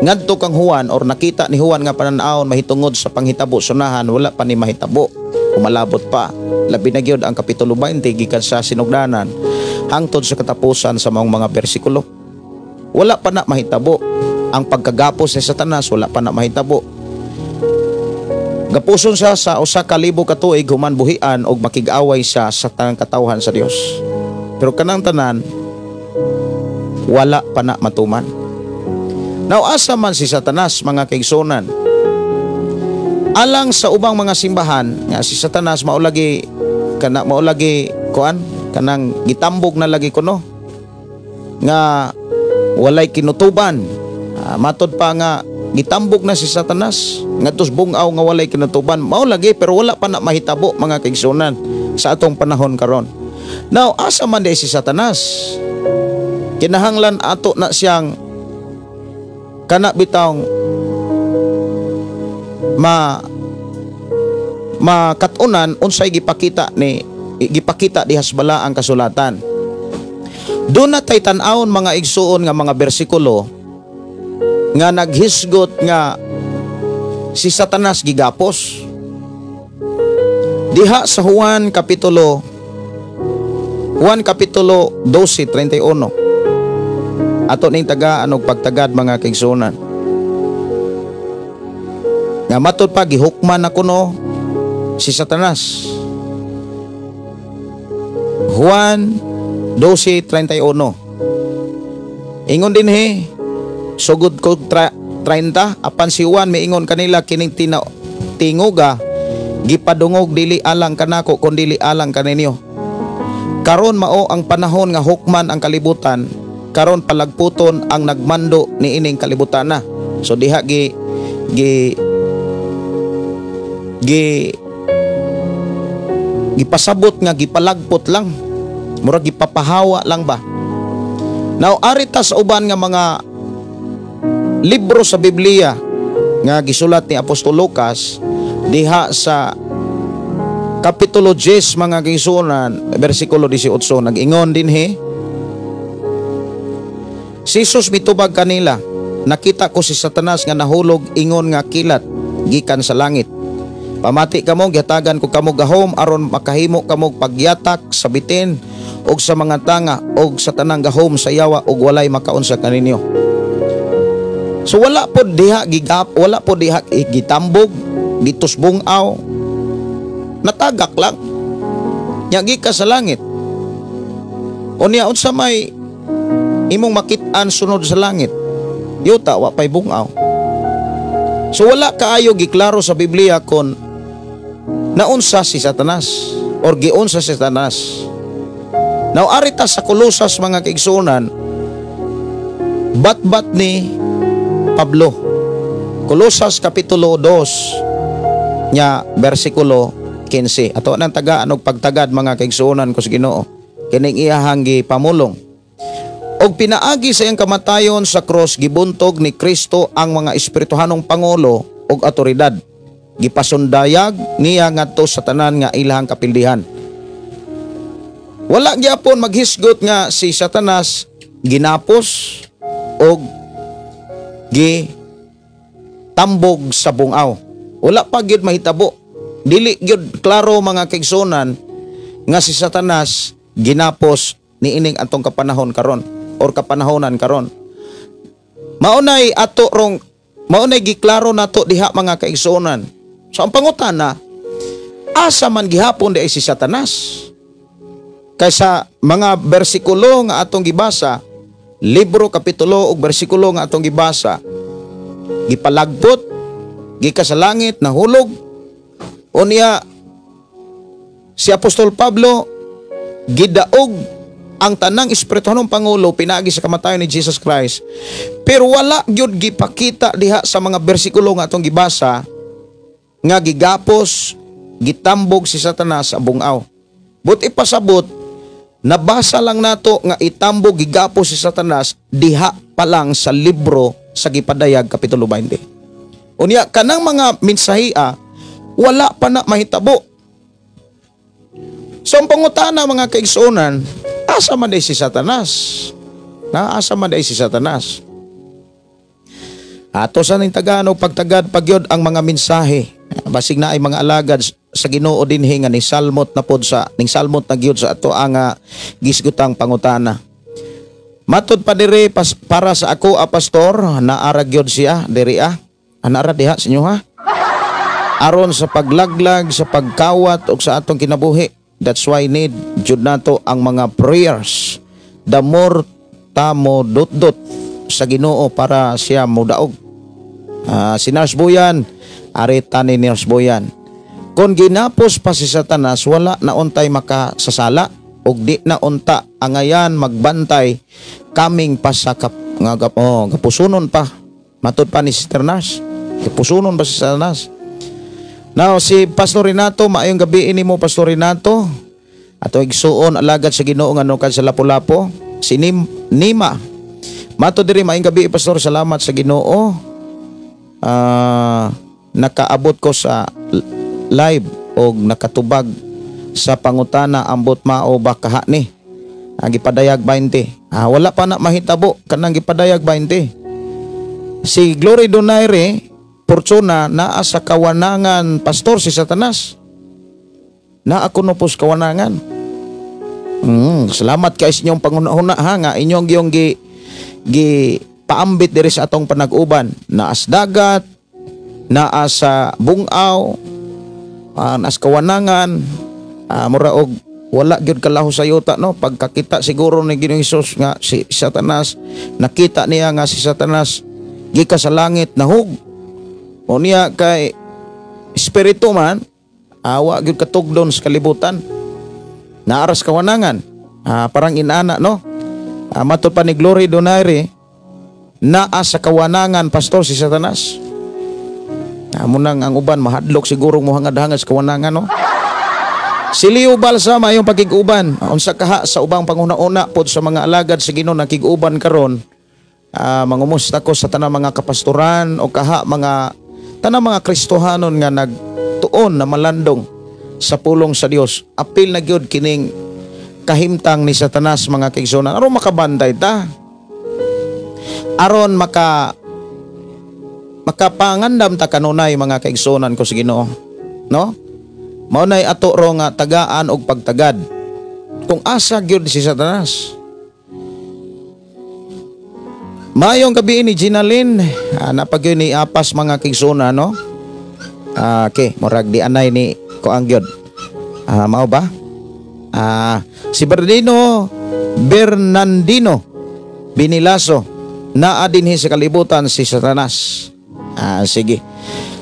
ngadto kang Juan or nakita ni Juan nga panan-awon mahitungod sa panghitabo sunahan, wala pa ni mahitabo, umalabot pa, labi na gyud ang kapitulo 20 gikan sa sinugdanan hangtod sa katapusan sa mga bersikulo. Wala pa na mahitabo ang pagkagapos ni Satanas, wala pa na mahitabo. Gapuson siya sa 1,000 ka tuig, human buhian og makig-away siya sa tanang katawhan sa Dios. Pero kanang tanan wala pa na matuman. Now, asa man si Satanas, mga kaigsuonan? Alang sa ubang mga simbahan nga si Satanas maulagi kana maulagi kuan kanang gitambog na lagi kuno nga walay kinutuban. Matod pa nga gitambog na si Satanas ngadto sa bungaw nga walay kinutuban, mao lagi, pero wala pa na mahitabo, mga kaigsuonan, sa atong panahon karon. Now, asa man di si Satanas? Kinahanglan ato na siyang kana bitawng makatunan unsay gipakita diha sa balaang kasulatan. Doon na tay tan-awon, mga igsuon, nga mga bersikulo nga naghisgot nga si Satanas gigapos. Diha sa Juan kapitulo 12:31. Ato ning tagaan og pagtagad, mga kaigsuonan. Nga matud pa gihukman na kuno si Satanas. Juan 12:31. Ingon dinhi sugod ko 30, apan si Juan miingon kanila, "Kining tingoga gipadungog dili alang kanako kun dili alang kaninyo. Karon mao ang panahon nga hukman ang kalibutan, karon palagputon ang nagmando niining kalibutan na." So diha gi gi gi gipasabot nga gipalagpot lang, murag gipapahawa lang ba. Now ari ta sa uban nga mga libro sa Biblia nga gisulat ni Apostol Lucas diha sa Kapitulo 10, mga kaigsuonan, versikulo 18, nag-ingon dinhi: Si Jesus mitubag kanila, "Nakita ko si Satanas nga nahulog ingon nga kilat gikan sa langit. Pamati kamo, gihatagan ko kamo gahom aron makahimo kamo pagyatak sa bitin ug sa mga tanga ug sa tanang gahom sa yawa, ug walay makaunsa kaninyo." So wala po diha gigap, wala po diha gitambog, gitusbungaw, natagak lang. Nya gikan sa langit. Unya unsa may imong makit-an sunod sa langit? Yuta, wa pay bungaw. So wala kaayo giklaro sa Biblia kon naunsa si Satanas or giunsa si Satanas. Now ari ta sa Kolosas, mga kaigsuonan, batbat ni Pablo. Kolosas Kapitulo 2 nya versikulo 15. Ato nang tagaan og pagtagad, mga kaigsuonan ko sa Ginoo. Kining iyahang gipamulong. "Og pinaagi sa iyang kamatayon sa cross, gibuntog ni Kristo ang mga espirituhanong pangulo ug awtoridad. Gipasundayag niya ngadto sa tanan nga ilahang kapildihan." Wala gyapon maghisgot nga si Satanas ginapos og gi tambog sa bungaw. Wala pa gyud mahitabo. Dili gyud klaro, mga kaigsuonan, nga si Satanas ginapos niining atong kapanahon karon or kapanahonan karon. Maunay ato rong maunay giklaro nato diha, mga kaigsuonan. So ang pangutana, asa man gihapon di ay si Satanas? Kaysa mga bersikulo nga atong gibasa, libro, kapitulo ug bersikulo nga atong gibasa, gipalagpot, gikan sa langit, nahulog. Unya si Apostol Pablo, gidaog ang tanang espirituhanong pangulo pinaagi sa kamatayon ni Jesus Christ. Pero wala gyud gipakita diha sa mga bersikulo nga atong gibasa nga gigapos, gitambog si Satanas sa bungaw. But ipasabot, nabasa lang nato nga itambog, gigapos si Satanas diha pa lang sa libro sa Gipadayag Kapitulo 20. Unya kanang mga mensahia, wala pa na mahitabo. So ang pangutana, mga kaigsuonan, asa man diay si Satanas? Na asa man diay si Satanas? Ato sa ning tagaan og pagtagad pagyod ang mga mensahe. Basig na ay mga alagad sa Ginoo dinhi nga ni salmot na pod sa ning salmot na gyud sa ato ang gisgutang pangutana. Matod pa diri para sa ako a pastor, naara gyud siya diri ah. Naara diha sa inyo ha. Aron sa paglaglag, sa pagkawat ug sa atong kinabuhi. That's why need jud nato ang mga prayers. The more ta mo dot dot sa Ginoo para siya modaog. Si Nurse Boyan, ari tani Nurse Boyan. Kung ginapos pa si Satanas, wala na untay makasasala ug di na unta angayan magbantay kaming pa sa kap, nga oh, gapusunon pa. Matod pa ni Sister Nurse, gapusunon pa si Satanas. Now, si Pastor Renato, maayong gabi ini mo, Pastor Renato. Ato igsuon alagad sa Ginoo nga nukad sa Lapu-Lapu. Si Nima. Mato diri, "Maayong gabi, Pastor, salamat sa Ginoo. Nakaabot ko sa live og nakatubag sa pangutana, ambot mao ba kaha ni ang Gipadayag 20?" Wala pa na mahitabo kanang Gipadayag 20. Si Glory Donaire Fortuna, "Naa sa kawanangan, pastor, si Satanas." Naa kuno po sa kawanangan. Salamat kay sa inyong pangunahuna ha nga inyong giyong gi paambit diri sa atong panag-uban. Naas dagat, Naa sa bungaw, nas kawanangan, mura og wala gyud kalaho sa yuta, no? Pagkakita siguro ni Ginoong Hesus nga si Satanas, nakita niya nga si Satanas gika sa langit nahug. O niya kay espiritu man, awa gyud katugdon sa kalibutan. Naaras kawanangan, parang inana, no? Matod pa ni Glory Donaire, naa sa kawanangan, pastor, si Satanas. Amo nang ang uban mahadlok siguro mohangad-hangad sa kawanangan, no? Si Leo Balsa, mayong pakig-uban. Unsa kaha sa ubang panguna-una pod sa mga alagad sa Ginoo nakig-uban karon. Mangumusta ko sa tanang mga kapastoran o kaha mga tanang mga Kristohanon nga nagtuon na malandong sa pulong sa Dios. Apil na gyud kining kahimtang ni Satanas, mga kaigsuonan. Aron makabantay ta. Aron makapangandam ta kanunay, mga kaigsuonan ko sa Ginoo, no? Mao nay ato ro nga tagaan og pagtagad kung asa gyud si Satanas. Mayong gabi ni Ginalyn, napag ni apas, mga kaigsuonan, no? Okay, murag di anay ni ko ang gyud. Mao ba? Si Bernardino Bernardino Binilaso, naa dinhi sa kalibutan si Satanas. Sige.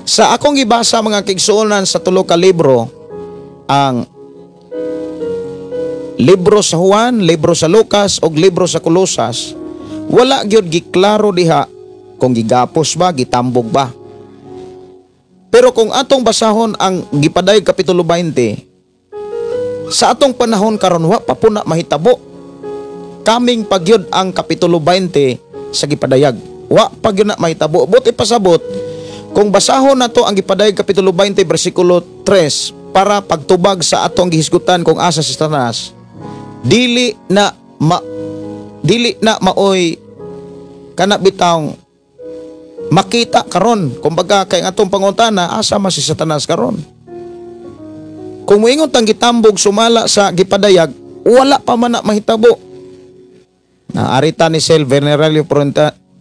Sa akong gibasa, mga kaigsuonan, sa tulo ka libro, ang libro sa Juan, libro sa Lucas ug libro sa Colosas, wala gyud giklaro diha kung gigapos ba, gitambog ba. Pero kung atong basahon ang Gipadayag kapitulo 20, sa atong panahon karon wa pa po na mahitabo. Coming pa gyud ang kapitulo 20 sa Gipadayag. Wa pa gyud na mahitabo. Buot ipasabot, kung basahon nato ang Gipadayag kapitulo 20 bersikulo 3 para pagtubag sa atong gihisgutan kung asa si Satanas, dili na maoy kana bitawng makita karon. Kumbaga kay ang atong pangutana, asa man si Satanas karon? Kung moingon tang gitambog sumala sa Gipadayag, wala pa man na mahitabo. Na arita ni Sel Veneralio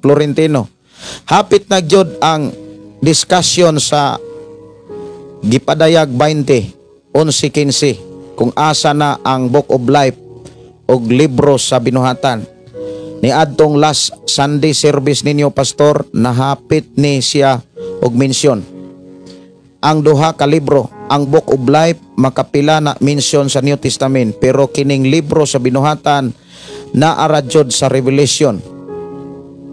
Florentino, hapit na gyud ang discussion sa Gipadayag 20 11:15 kung asa na ang Book of Life og libro sa binuhatan. Ni adtong last Sunday service ninyo, pastor, nahapit ni siya og mensyon ang duha ka libro. Ang Book of Life makapila na mensyon sa New Testament, pero kining libro sa binuhatan naara jud sa Revelation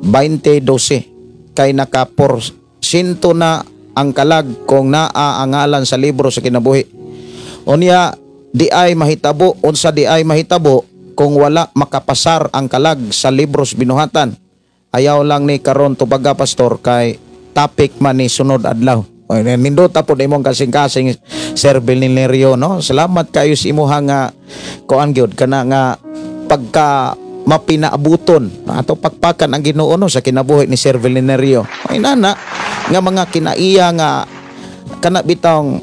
20:12 kay naka-porsyento na ang kalag kung naa ang ngalan sa libro sa kinabuhi. Unya di ay mahitabo, unsa di ay mahitabo kung wala makapasar ang kalag sa libros binuhatan? Ayaw lang ni karon tubaga, pastor, kay topic man ni sunod adlaw. Oy, nindota po imong kasing-kasing, Sir Belinerio, no? Salamat kayo sa imuha nga kuan gyud kana nga pagka mapinaabuton ato pakpakan ang Ginoo, no, sa kinabuhi ni Sir Belinerio. Ay nana nga mga kinaiya nga kana bitawng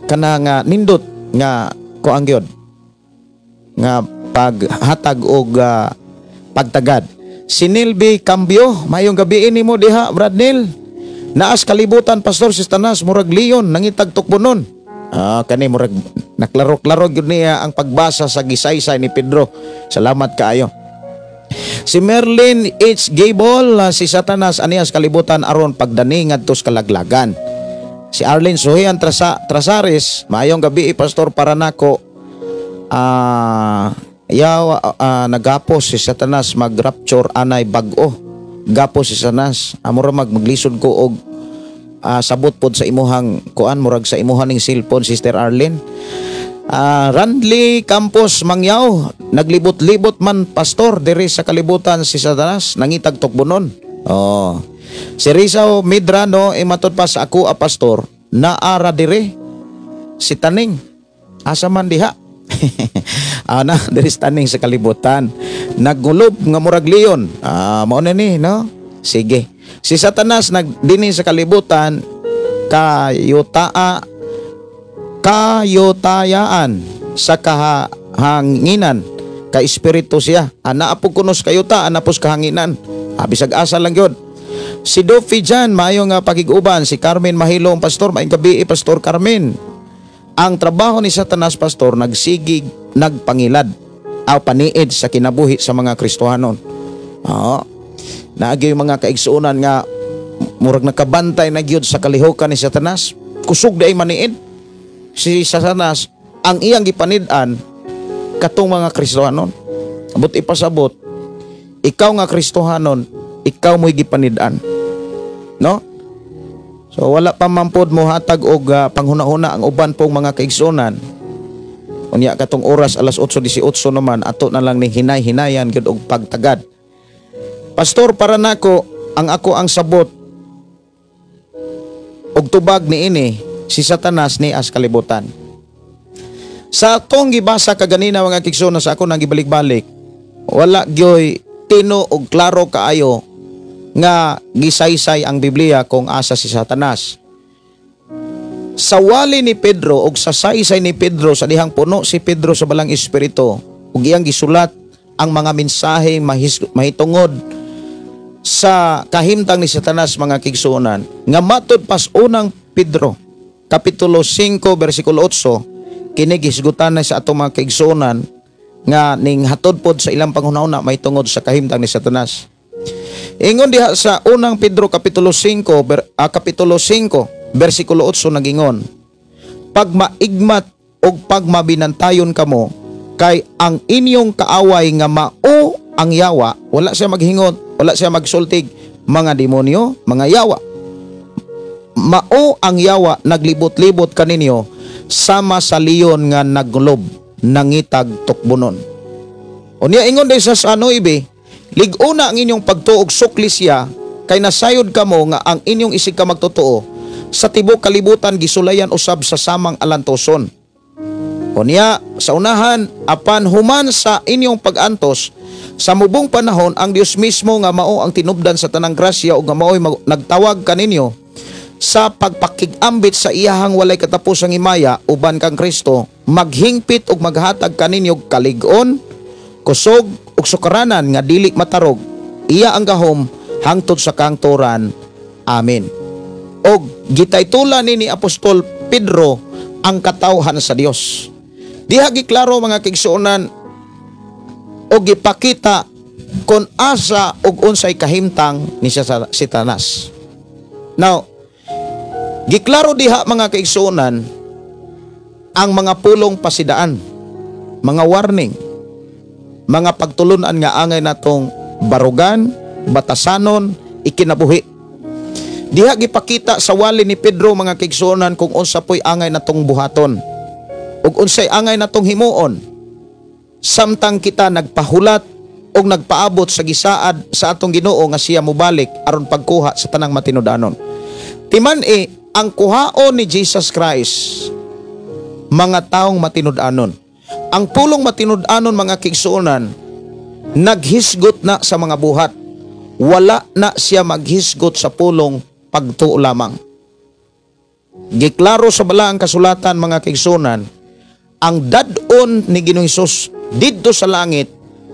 kana nga nindot nga kuan gyud nga paghatag og pagtagad. Si Neil B. Cambio, mayong gabi nimo diha, Brad Neil. Naas kalibutan, pastor, si Satanas, murag leon nangitag tukbonon. Kani murag naklaro-klaro gyud niya ang pagbasa sa gisaysay ni Pedro. Salamat kaayo. Si Merlin H. Gable, si Satanas anias kalibutan aron pagdani ngadto sa kalaglagan. Si Arlene Suhian Trasares, maayong gabi, pastor, para nako yaw nagapos si Satanas mag-rapture anay bag-o. Gapos si Satanas. Amura maglisod ko og sabot pod sa imuhang kuan, murag sa imuhan ning cellphone, Sister Arlene. Randley Campos Mangyaw, naglibot-libot man, pastor, diri sa kalibutan si Satanas, nangitag tukbonon. Oh. Si Risa Midrano, imatod pa sa ako a pastor, naara diri si Taning. Asa man diha? Ana diri sa Taning sa kalibutan. Naggulob nga murag leon. Mao na ni, no? Sige. Si Satanas nagdini sa kalibutan kayutaa kayutayaan sa kahanginan, ka espiritu siya. Ana po kunos kayuta, ana po sa kahanginan. Bisag asa lang yun. Si Dofi Jan, maayo nga pakig-uban. Si Carmen Mahilong, Pastor, maayong gabi, Pastor Carmen. Ang trabaho ni Satanas, Pastor, nagsigig, nagpangilad, aw paniid sa kinabuhi sa mga Kristohanon. Oo. Naagi yung mga kaigsuonan nga murag nakabantay na gyud sa kalihokan ni Satanas. Kusog day maniid si Satanas, ang iyang gipanid-an katong mga Kristohanon. Abot ipasabot, ikaw nga Kristohanon, ikaw mo'y gipanid-an. No? So wala pa man pod mohatag og panghuna-huna ang uban pong mga kaigsuonan. Unya katong oras alas 8:18 naman, ato na lang ning hinay-hinayan gyud og pagtagad. Pastor, para nako ang ako ang sabot og tubag niini, si Satanas ni as kalibutan. Sa atong gibasa kaganina, mga kaigsuonan, sa ako nang gibalik-balik, wala gyoy tino og klaro kaayo nga gisaysay ang Biblia kung asa si Satanas. Sa wali ni Pedro og sa saysay ni Pedro, sa dihang puno si Pedro sa Balang Espiritu ug iyang gisulat ang mga mensahe mahitungod sa kahimtang ni Satanas, mga kaigsuonan, nga matud pas Unang Pedro kapitulo 5 bersikulo 8, kini gisgutan na sa atong mga kaigsuonan nga ning hatod pod sa ilang panghuna-huna mahitungod sa kahimtang ni Satanas. Ingon diha sa Unang Pedro kapitulo 5 kapitulo 5 bersikulo 8, nagingon, "Pagmaigmat og pagmabinantayon kamo, kay ang inyong kaaway nga mao ang yawa." Wala siya maghingot, wala siya magsultig mga demonyo, mga yawa. "Mao ang yawa naglibot-libot kaninyo sama sa leon nga naggulob, nangitag tukbonon." Unya ingon din sa ano ibi, "Lig-una ang inyong pagtuog sukli siya, kay nasayod kamo nga ang inyong isig ka magtotoo sa tibok kalibutan gisulayan usab sa samang alantoson." Unya sa unahan, "Apan human sa inyong pag-antos sa mubong panahon, ang Dios mismo nga mao ang tinubdan sa tanang grasya ug nga maoy nagtawag kaninyo sa pagpakig-ambit sa iyahang walay katapusang himaya uban kang Kristo, maghingpit ug maghatag kaninyo og kalig-on, kusog ug sukaranan nga dili matarog. Iya ang gahom hangtod sa kangturan. Amen." Og gitaytulan ni Apostol Pedro ang katawhan sa Dios. Diha giklaro, mga kaigsuonan, og gipakita kon asa og unsay kahimtang ni Satanas. Now, giklaro diha, mga kaigsuonan, ang mga pulong pasidaan, mga warning, mga pagtulunan nga angay natong barugan, batasanon, ikinabuhi. Diha gipakita sa wali ni Pedro, mga kaigsuonan, kung unsa po'y angay natong buhaton ug unsay angay natong himuon samtang kita nagpahulat og nagpaabot sa gisaad sa atong Ginoo nga siya mobalik aron pagkuha sa tanang matinud-anon. Timan-i ang kuhaon ni Jesus Christ mga taong matinud-anon. Ang pulong matinud-anon, mga kaigsuonan, naghisgot na sa mga buhat. Wala na siya maghisgot sa pulong pagtuo lamang. Giklaro sa balaang kasulatan, mga kaigsuonan, ang dad-on ni Ginoong Hesus didto sa langit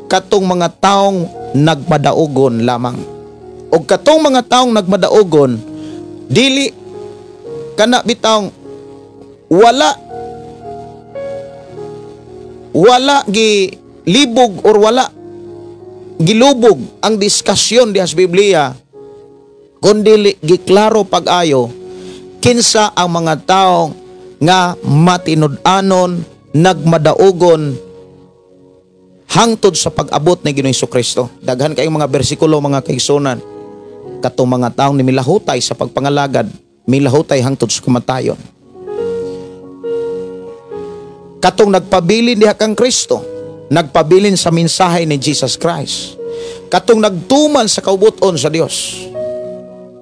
katong mga taong nagmadaugon lamang. Og katong mga taong nagmadaugon, dili kana bitawng wala wala gi libog or wala gilubog ang diskusyon diha sa Biblia, kundi giklaro pag-ayo kinsa ang mga taong nga matinud-anon, nagmadaugon hangtod sa pag-abot ni Ginoong Kristo. Daghan kayong mga bersikulo, mga kaigsuonan. Katong mga taong ni milahutay sa pagpangalagad, milahutay hangtod sa kamatayon. Katong nagpabilin diha kang Kristo, nagpabilin sa mensahe ni Jesus Christ. Katong nagtuman sa kaubuton sa Dios.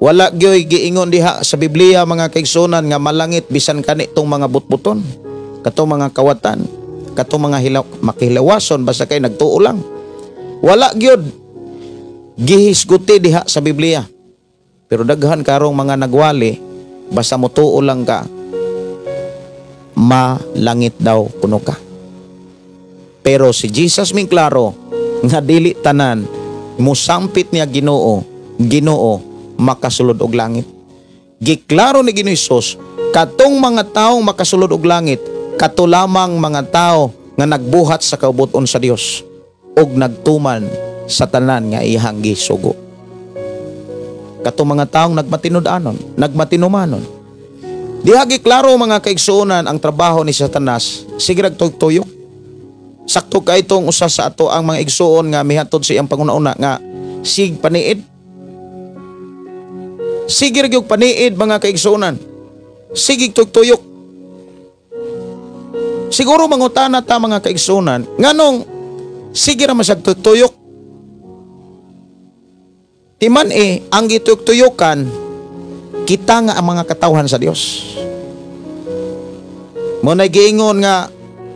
Wala gyoy giingon diha sa Biblia, mga kaigsuonan, nga malangit bisan kani tong mga butbuton, katong mga kawatan, katong mga makihilawason basta kay nagtuo lang. Wala gyud gihisguti diha sa Biblia. Pero daghan karong mga nagwali, basta motuo lang ka, malangit daw kuno ka. Pero si Jesus ming klaro nga dili tanan musampit niya, "Ginoo, Ginoo," makasulod og langit. Giklaro ni Ginoong Hesus katong mga taong makasulod og langit kato lamang mga tao nga nagbuhat sa kaubuton sa Dios ug nagtuman sa tanan nga iyang gisugo. Katong mga taong nagmatinud-anon, nagmatinumanon. Diha giklaro mga kaigsuonan ang trabaho ni Satanas, sige rag tuyok. Sakto kay itong usa sa ato ang mga igsuon nga mihatod sa iyang panguna-una nga sig paniid. Sige ra gyud paniid mga kaigsuonan. Sige tuyok. Siguro mangutana ta mga kaigsuonan, nganong sige ra man siyag tuyok. Timan ang gituyok-tuyukan kita nga ang mga katawhan sa Dios. Mo na giingon nga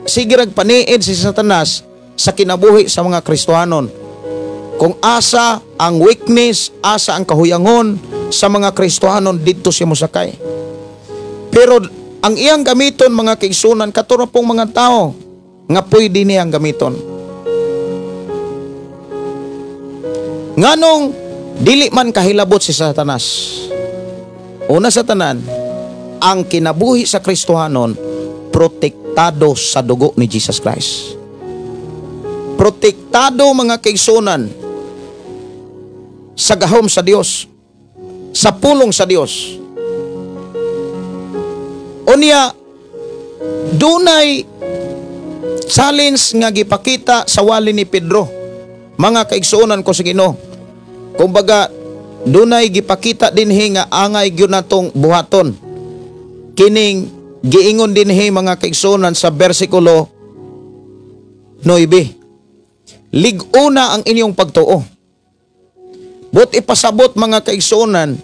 sige rag paniid si Satanas sa kinabuhi sa mga Kristohanon. Kung asa ang weakness, asa ang kahuyangon sa mga Kristohanon, didto siya mosakay. Pero ang iyang gamiton mga kaigsunan, kato ra pong mga tao nga pwede niyang gamiton. Nganong dili man kahilabot si Satanas? Una sa tanan, ang kinabuhi sa Kristohanon protektado sa dugo ni Jesus Christ. Protektado mga kaigsunan sa gahom sa Dios, sa pulong sa Dios. Unya, dunay challenge nga gipakita sa wali ni Pedro. Mga kaigsuonan ko sa Ginoo. Kumbaga, dunay gipakita dinhi nga angay gyud natong buhaton. Kining giingon dinhi mga kaigsuonan sa bersikulo 9. Lig-una ang inyong pagtuo. But ipasabot mga kaigsuonan,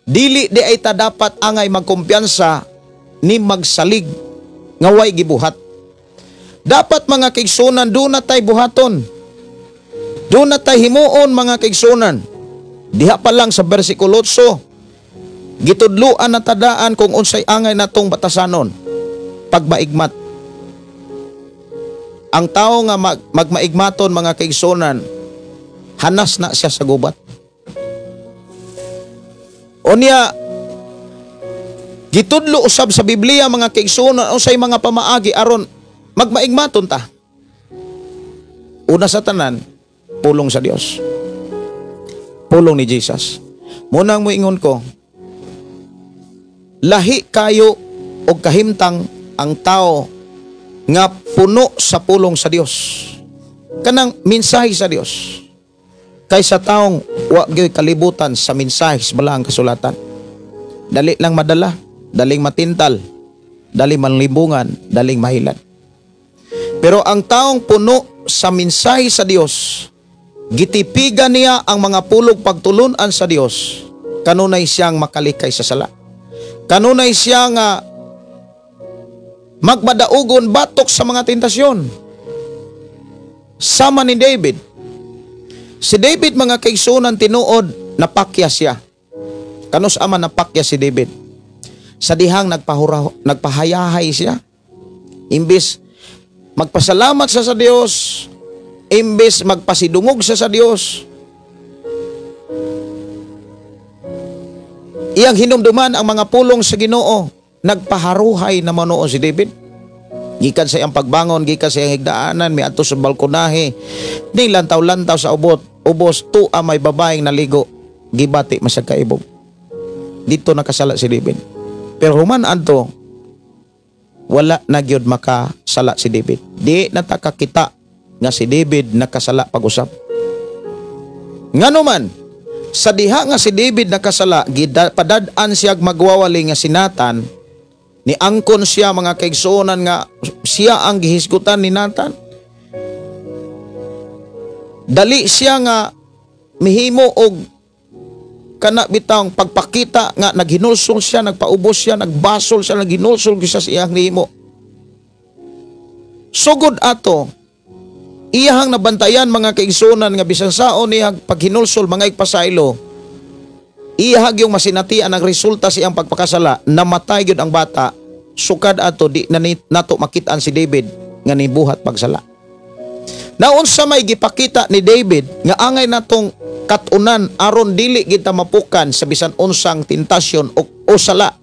dili di ay ta dapat angay magkumpiyansa ni magsalig nga way gibuhat. Dapat mga kaigsuonan, doon na tay buhaton. Doon na tay himuon mga kaigsuonan. Diha pa lang sa bersikulo 8, gitudloan na tadaan kung unsay angay natong batasanon pagmaigmat. Ang tao nga magmaigmaton mga kaigsuonan, hanas na siya sa gubat. Unya, gitudlo usab sa Biblia mga kaigsuonan unsay mga pamaagi aron magmaigmaton ta. Una sa tanan, pulong sa Dios. Pulong ni Jesus. Munang moingon ko, lahi kayo og kahimtang ang tao nga puno sa pulong sa Dios. Kanang mensahe sa Dios. Kaysa taong wa gyoy kalibutan sa mensahe sa balaang kasulatan. Dali lang madala, daling matintal, daling manlimbungan, daling mahilad. Pero ang taong puno sa mensahe sa Dios, gitipigan niya ang mga pulog pagtulunan sa Dios, kanunay siyang makalikay sa sala. Kanunay siya nga magmadaugon batok sa mga tentasyon. Sama ni David. Si David mga kaigsunan tinuod, napakya siya. Kanus ama napakya si David? Sa dihang nagpahayahay siya. Imbis magpasalamat siya sa Dios, imbis magpasidungog siya sa Dios, iyang hinumduman ang mga pulong sa Ginoo, nagpaharuhay na manuon si David. Gikan sa iyang pagbangon, gikan sa iyang higdaanan, miadto sa balkonahe, nilantaw-lantaw sa ubot, ubos tua may babaeng naligo, gibati masag kaibog. Dito nakasala si David. Pero human adto, wala na gyud makasala si David. Di na ta kakita nga si David nakasala pag-usap. Ngano man, sa diha nga si David nakasala, padad-an siya magwawali nga si Nathan, ni angkon siya mga kaigsuonan nga siya ang gihisgutan ni Nathan. Dali siya nga mihimo og kana bitang pagpakita nga naghinulsol siya, nagpaubos siya, nagbasol siya, naghinulsol siya sa iyang nihimo. Sugod ato, iyahang nabantayan mga kaigsuonan nga bisan saon niyang paghinulsol mga igpasaylo, iyahag yung masinatian ang resulta sa iyang pagpakasala, namatay gyud ang bata. Sukad ato di na nato makitaan si David nga nibuhat pagsala. Naunsa may gipakita ni David nga angay natong katunan aron dili kita mapukan sa bisan unsang tentasyon o sala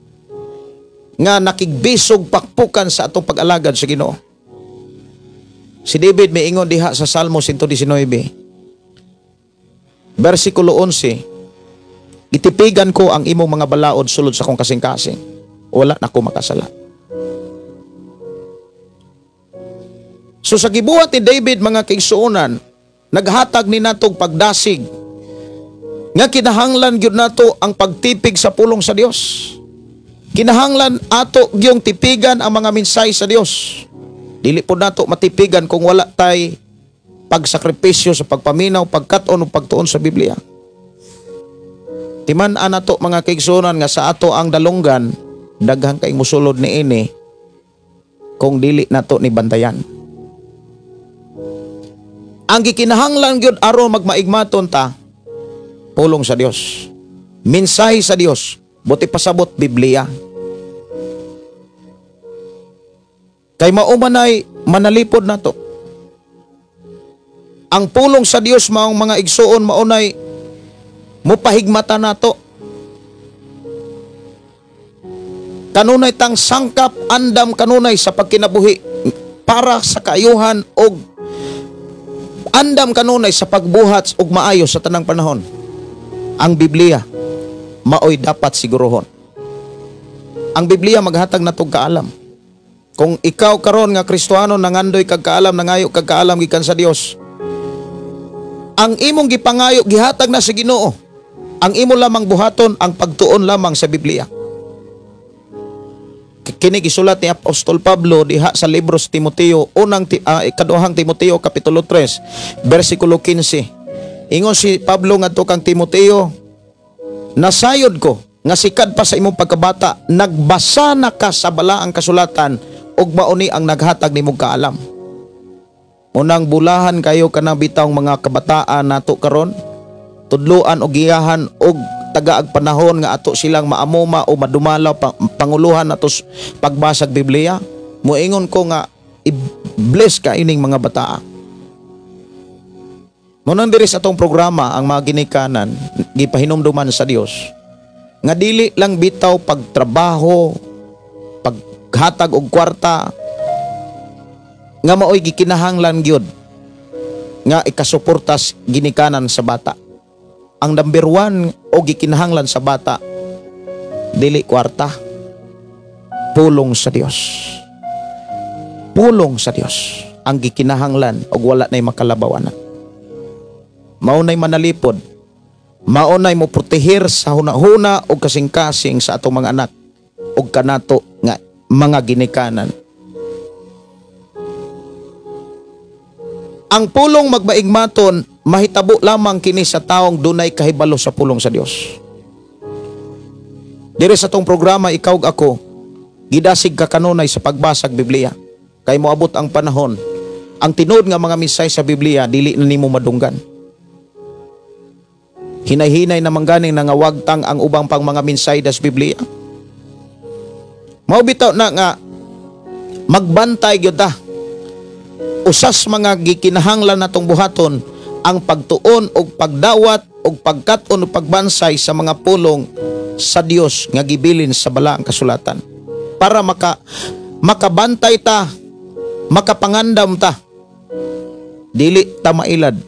nga nakigbisog pakpukan sa atong pag-alagad sa Ginoo. Si David miingon diha sa Salmo 119 versikulo 11, gitipigan ko ang imong mga balaod sulod sa akong kasing-kasing, wala na ko makasala. So sa gibuhat ni David mga kaigsuonan, naghatag ni natog pagdasig nga kinahanglan gyud nato ang pagtipig sa pulong sa Dios. Kinahanglan ato gyung tipigan ang mga mensahe sa Dios. Dili po nato matipigan kung wala tay pagsakripisyo sa pagpaminaw, pagkat-on o pagtuon sa Biblia. Timan-an nato mga kaigsuonan nga sa ato ang dalunggan, daghang kay musulod niini kung dili nato ni bantayan. Ang gikinahanglan gyud aron magmaigmaton ta, pulong sa Dios, mensahe sa Dios, buti pasabot Biblia. Kay mao manay manalipod nato. Ang pulong sa Dios maong mga igsuon maunay mupahigmata nato. Kanunay tang sangkap andam kanunay sa pagkinabuhi para sa kaayuhan og andam kanunay sa pagbuhat og maayo sa tanang panahon. Ang Biblia maoy dapat siguruhon. Ang Biblia maghatag natog kaalam. Kung ikaw karon nga Kristohano nangandoy kag kaalam, nangayo kag kaalam gikan sa Dios, ang imong gipangayo gihatag na sa Ginoo. Ang imo lamang buhaton ang pagtuon lamang sa Biblia. Kini gisulat ni Apostol Pablo diha sa libro sa Timoteo, unang ikaduhang Timoteo kapitulo 3 bersikulo 15. Ingon si Pablo ngadto kang Timoteo, nasayod ko nga sikad pa sa imong pagkabata nagbasa na ka sa balaang kasulatan ug mauni ang naghatag nimong kaalam. Unang bulahan kayo kanang bitawng mga kabataan nato karon, tudloan og giyahan og tagaag panahon nga ato silang maamuma o madumala panguluhan nato pagbasag Biblia. Moingon ko nga i-bless ka ining mga bataa. Munang diri sa atong programa ang mga ginikanan gipahinumduman sa Dios nga dili lang bitaw pagtrabaho, paghatag og kwarta nga maoy gikinahanglan gyud nga ikasuportas ginikanan sa bata. Ang number 1 o gikinahanglan sa bata dili kwarta, pulong sa Dios. Pulong sa Dios ang gikinahanglan og wala nay makalabawanan. Mao nay manalipod, mao nay mo protehir sa hunahuna og kasing-kasing sa atong mga anak og kanato nga mga ginikanan. Ang pulong magmaigmaton mahitabo lamang kini sa taong dunay kahibalo sa pulong sa Dios. Dire sa tong programa ikaw ug ako gidasig ka kanunay sa pagbasag Biblia. Kay moabot ang panahon, ang tinuod nga mga mensahe sa Biblia dili na nimo madunggan. Hinay-hinay naman ganing nangawagtang ang ubang pang mga mensahe das Biblia. Mao bitaw na nga magbantay gyud ta. Usas mga gikinahanglan natong buhaton ang pagtuon og pagdawat og pagkat-on og pagbansay sa mga pulong sa Dios nga gibilin sa balaang kasulatan para makabantay ta, makapangandam ta, dili ta mailad,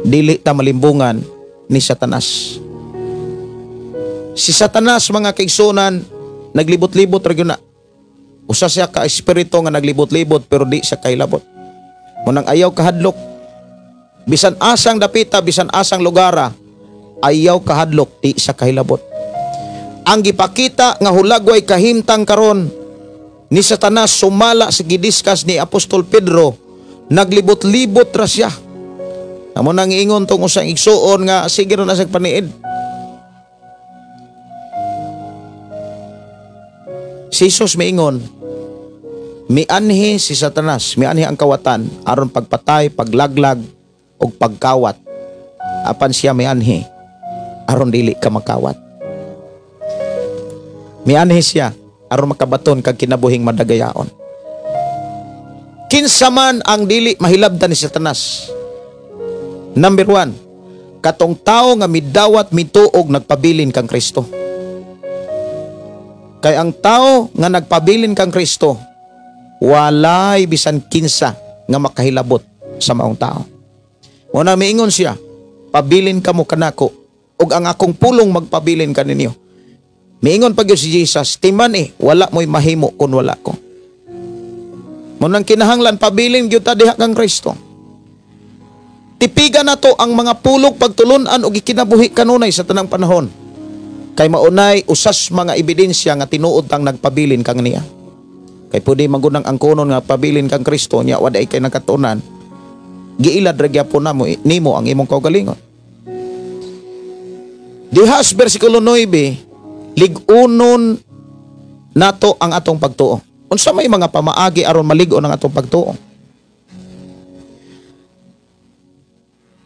dili ta malimbungan ni Satanas. Si Satanas mga kaigsunan naglibot-libot ra gyud na. Usa siya ka espiritu nga naglibot-libot pero di siya kailabot. Munang ayaw kahadlok, bisan asang dapita, bisan asang lugara, ayaw kahadlok, di siya kahilabot. Ang gipakita nga hulagway kahimtang karon ni Satanas sumala sa gidiskas ni Apostol Pedro, naglibot-libot ra siya. Amo nang ingon tong usang igsuon nga sige ra na sa paniid. Si Jesus miingon, mianhi si Satanas, mianhi ang kawatan aron pagpatay, paglaglag ug pagkawat. Apan siya mianhi aron dili ka makawat. Mianhi siya aron makabaton kag kinabuhing madagayaon. Kinsa man ang dili mahilabtan ni Satanas? Number 1, katong tao nga midawat mituog nagpabilin kang Kristo. Kay ang tao nga nagpabilin kang Kristo, walay bisan kinsa nga makahilabot sa maong tao. Muna miingon siya, pabilin kamo kanako ug ang akong pulong magpabilin kaninyo. Miingon pa gyud si Jesus, timan wala mo'y mahimo kun wala ko. Munang kinahanglan pabilin gyud ta diha kang Kristo. Tipigan nato ang mga pulong pagtulun-an ug ikinabuhi kanunay sa tanang panahon. Kay maunay usas mga ebidensya nga tinuod tang nagpabilin kang niya. Kay pwede magunang ang kunon nga pabilin kang Kristo nya waday kay nakatunan. Giilad ra gyapon namo nimo ang imong kaugalingon. Diha sa bersikulo 9, lig-unon nato ang atong pagtuo. Unsa may mga pamaagi aron malig-on ang atong pagtuo?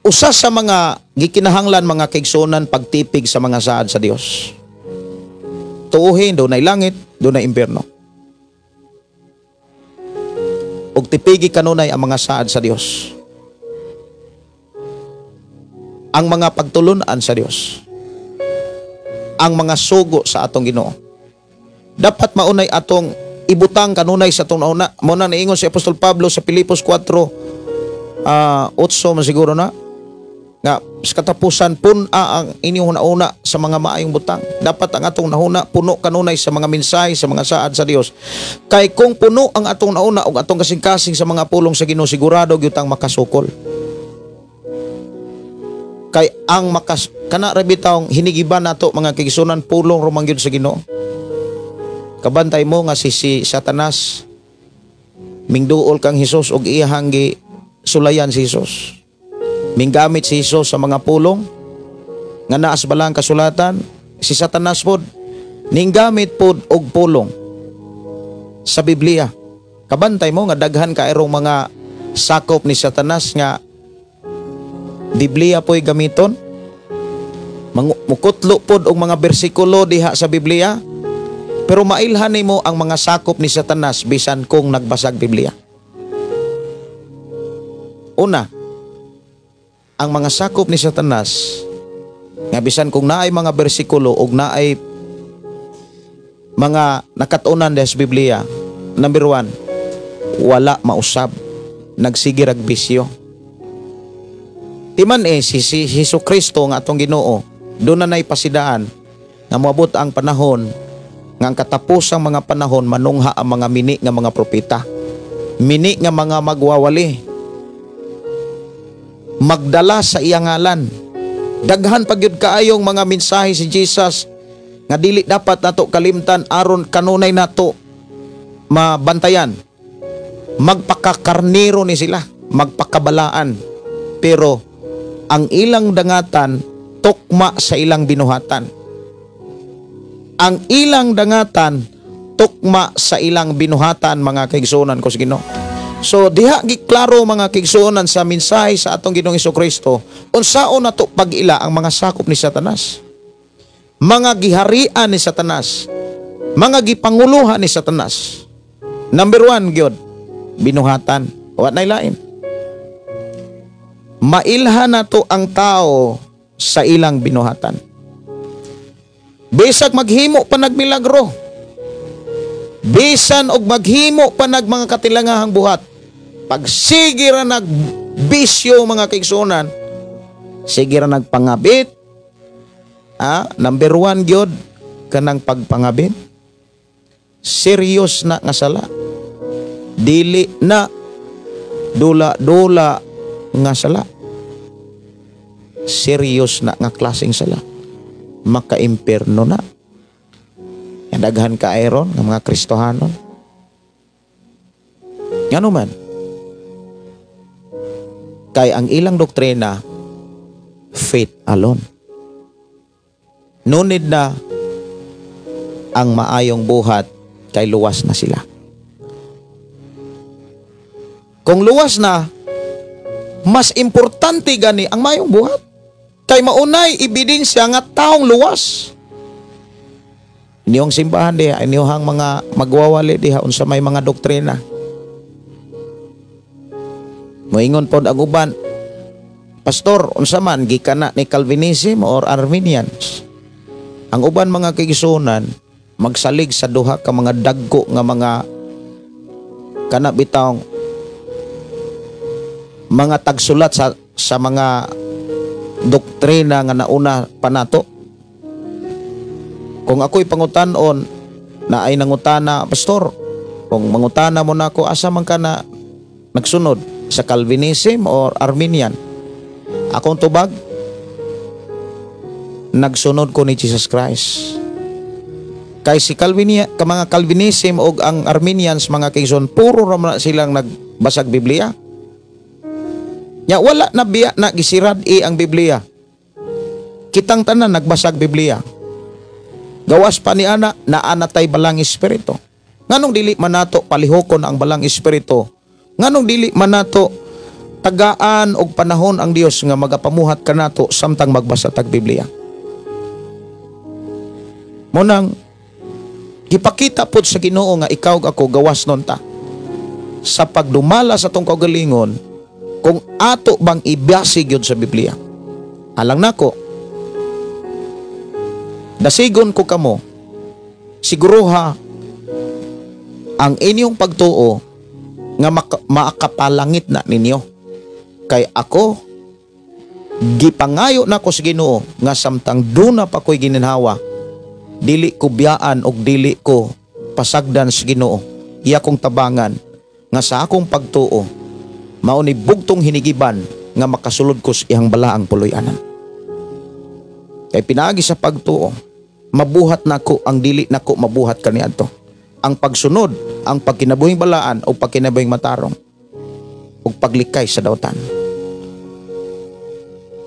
Usa sa mga gikinahanglan mga kaigsuonan, pagtipig sa mga saad sa Dios. Tuuhin, dunay langit, dunay impierno. Ug tipigi kanunay ang mga saad sa Dios. Ang mga pagtulun-an sa Dios. Ang mga sugo sa atong Ginoo. Dapat maunay atong ibutang kanunay sa atong nauna. Mao na niingon si Apostol Pablo sa Pilipos 4, 8 man siguro na, nga sa katapusan pun-a ang inyong nauna sa mga maayong butang. Dapat ang atong nahuna puno kanunay sa mga mensahe, sa mga saad sa Dios. Kay kung puno ang atong nauna ug atong kasing-kasing sa mga pulong sa Ginoo, sigurado gyud tang makasukol. Kay ang makas kana ra bitawng hinigiban nato mga kaigsunan, pulong rumang gyud sa Ginoo. Kabantay mo nga si Satanas mingduol kang Hesus og iyahang gi sulayan si Hesus. Minggamit si Hesus sa mga pulong nga naa sa balang kasulatan. Si Satanas pod ninggamit pod og pulong sa Biblia. Kabantay mo nga daghan kairong mga sakop ni Satanas nga Biblia po'y gamiton. Mukutlo pod og mga bersikulo diha sa Biblia, pero mailhan nimo ang mga sakop ni Satanas bisan kung nagbasag Biblia. Una, ang mga sakop ni Satanas nga bisan kung naay mga bersikulo og naay mga nakatunan sa Biblia, number 1, wala mausab, nagsige rag bisyo. Timan si Hesus Kristo nga atong Ginoo, doon na nay pasidaan nga moabot ang panahon nga ang katapusang mga panahon manungha ang mga mini nga mga propeta, mini nga mga magwawali, magdala sa iyang ngalan. Daghan pa gyud kaayong mga mensahe si Jesus nga dili dapat nato kalimtan aron kanunay nato mabantayan. Magpakakarniro ni sila, magpakabalaan, pero ang ilang dangatan tukma sa ilang binuhatan. Ang ilang dangatan tukma sa ilang binuhatan, mga kaigsuonan ko sa Ginoo. So diha giklaro mga kaigsuonan sa mensahe sa atong Ginoong Hesukristo unsaon nato pag-ila ang mga sakop ni Satanas, mga giharian ni Satanas, mga gipanguluhan ni Satanas. Number 1 gyud, binuhatan. Wa nay lain. Mailhan nato ang tao sa ilang binuhatan. Bisag maghimo pa nagmilagro, bisan og maghimo pa nag mga katilangahang buhat, pag sige ra nagbisyo mga kaigsuonan, sige ra nagpangabit. Number 1 gyud kanang pagpangabit. Serious na nga sala. Dili na dula-dula nga sala. Serious na nga klaseng sala. Maka-imperno na. Daghan ka aron ng mga Kristohanon. Ngano man? Kay ang ilang doktrina, faith alone. Nunid na ang maayong buhat kay luwas na sila. Kung luwas na, mas importante gani ang maayong buhat. Kay maunay ebidensya nga taong luwas. Inyong simbahan diha, inyong mga magwawali diha unsa may mga doktrina. Moingon pod ang uban, "Pastor, unsa man, gikan na ni Calvinism or Arminians?" Ang uban, mga kaigsuonan, magsalig sa duha ka mga dagko nga mga kana bitawng mga tagsulat sa mga doktrina nga nauna pa nato. Kung ako'y pangutan-on na ay nangutana, "Pastor, kung mangutana mo na ako, asa man ka na nagsunod, sa Calvinism or Arminian?" Akong tubag, nagsunod ko ni Jesus Christ. Kay si Calvinia, ka mga Calvinism og ang Arminians, mga kaigsoon, puro ra man silang nagbasag Biblia. Nya wala na biya na gisirad i ang Biblia. Kitang tanan nagbasag Biblia. Gawas pa ni ana, naa na tay Balaang Espiritu. Nganong dili man nato palihokon ang Balaang Espiritu? Nganong dili man nato tagaan og panahon ang Dios nga magapamuhat kanato samtang magbasa tag Biblia? Mao nang gipakita pod sa Ginoo nga ikaw ug ako gawas nun ta sa pagdumala sa atong kaugalingon kung ato bang ibase gyud sa Biblia. Alang nako, dasigon ko kamo, siguruha ang inyong pagtuo nga makapalangit na ninyo. Kay ako, gipangayo nako sa Ginoo nga samtang duna pa ko'y gininhawa, dili ko biyaan og dili ko pasagdan sa Ginoo. Iya kong tabangan nga sa akong pagtuo mao ni bugtong hinigiban nga makasulod ko sa iyang balaang puloy-anan. Kay pinaagi sa pagtuo, mabuhat nako ang dili nako mabuhat kaniadto. Ang pagsunod, ang pagkinabuhing balaan o pagkinabuhing matarong ug paglikay sa dautan.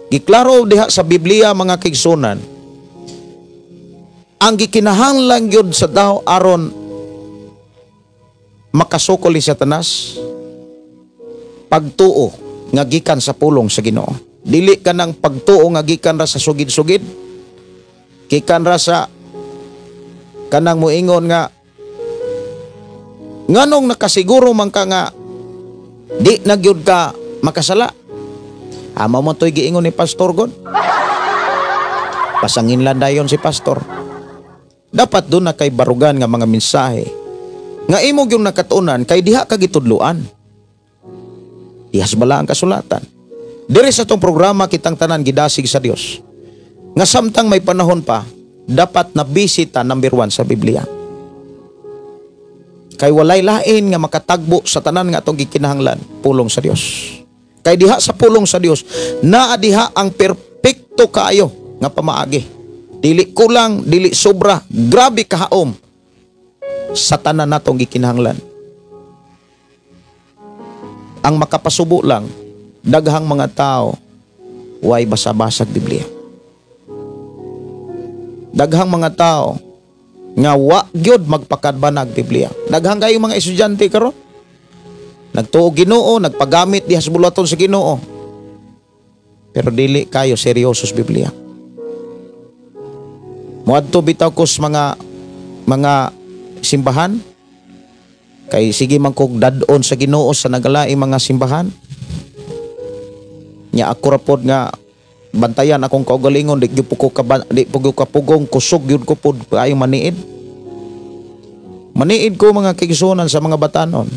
Giklaro diha sa Biblia, mga kaigsuonan, ang gikinahanglan gyud sa tao aron makasukol ni Satanas, pagtuo nga gikan sa pulong sa Ginoo. Dili ka ng pagtuo nga gikan ra sa sugid-sugid, gikan ra sa kanang moingon nga nganong nakasiguro man ka nga di na gyud ka makasala. Amo mo to'y giingon ni Pastor God. Pasangin lang dayon si Pastor. Dapat doon na kay barugan nga mga mensahe nga imo gyud nakatunan kay diha ka gitudloan. Dihas bala ang kasulatan. Diri sa atong programa, kitang tanan gidasig sa Dios nga samtang may panahon pa, dapat na bisita number 1 sa Biblia. Kay walay lain nga makatagbo sa tanan nga atong gikinahanglan, pulong sa Dios. Kay diha sa pulong sa Dios, naa diha ang perpekto kaayo nga pamaagi. Dili kulang, dili sobra, grabe kahaom sa tanan natong gikinahanglan. Ang makapasubo lang, daghang mga tao way basa-basag Biblia. Daghang mga tao nga wa gyud magpakadbanag Biblia. Daghang kayo mga estudyante karon nagtuo Ginoo, nagpagamit diha sa buluhaton sa Ginoo. Pero dili kayo seryoso sa Biblia. Moadto bitaw ko sa mga simbahan kay sige man kog dad-on sa Ginoo sa nagalaing mga simbahan. Nya ako ra pod nga bantayan akong kaugalingon, di gyud po ko di po gyud kapugong, kusog gyud ko pod kaayo maniid. Maniid ko, mga kaigsuonan, sa mga batanon.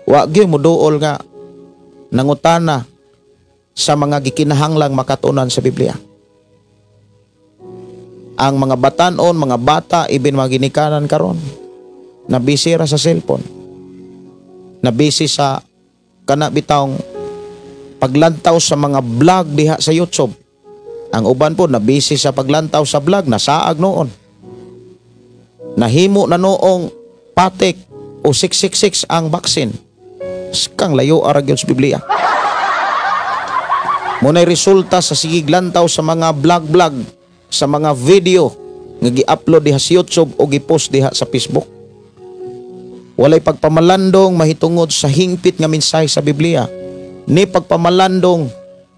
Wa gyud moduol nga nangutana sa mga gikinahanglang makatunan sa Biblia. Ang mga batanon, mga bata, ibin mga ginikanan karon, nabisi ra sa cellphone. Nabisi sa kana bitawng paglantaw sa mga vlog diha sa YouTube. Ang uban po nabisi sa paglantaw sa vlog, nasaag noon. Nahimo na noong patik o 666 ang vaccine. Kang layo ara gyud sa Biblia. Muna'y resulta sa sigiglantaw sa mga vlog-vlog, sa mga video nga gi-upload diha sa YouTube o gi-post diha sa Facebook. Walay pagpamalandong mahitungod sa hingpit nga mensahe sa Biblia, ni pagpamalandong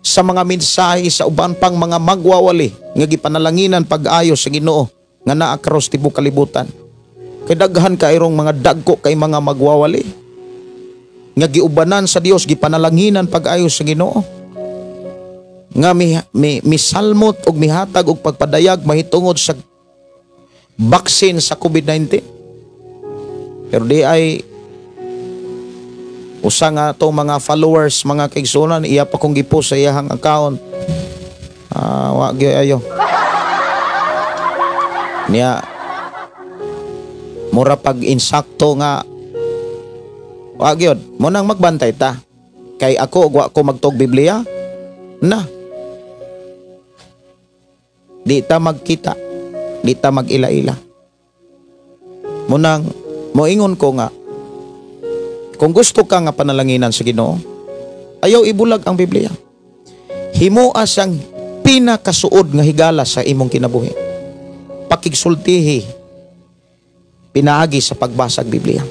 sa mga mensahe sa uban pang mga magwawali nga gipanalanginan pag-ayo sa Ginoo nga naa karos tibuok kalibutan. Kay daghan kayrong mga dagko kay mga magwawali. Nga giubanan sa Dios, gipanalanginan pag-ayo sa Ginoo. Nga misalmot og mihatag og pagpadayag mahitungod sa vaccine sa COVID-19. Pero di ay usa nga atong mga followers, mga kaigsuonan, iya pa kong gipost sa iyahang account. Wa gyud ayo. Niya mura pag insakto nga wa gyud, mo nang magbantay ta. Kay ako wa ko magtuog Biblia na. Di ta magkita, di ta mag-ila-ila. Mo nang moingon ko nga kung gusto ka nga panalanginan sa Ginoo, ayaw ibulag ang Biblia. Himoa siyang pinakasuod nga higala sa imong kinabuhi. Pakigsultihi pinaagi sa pagbasag Biblia.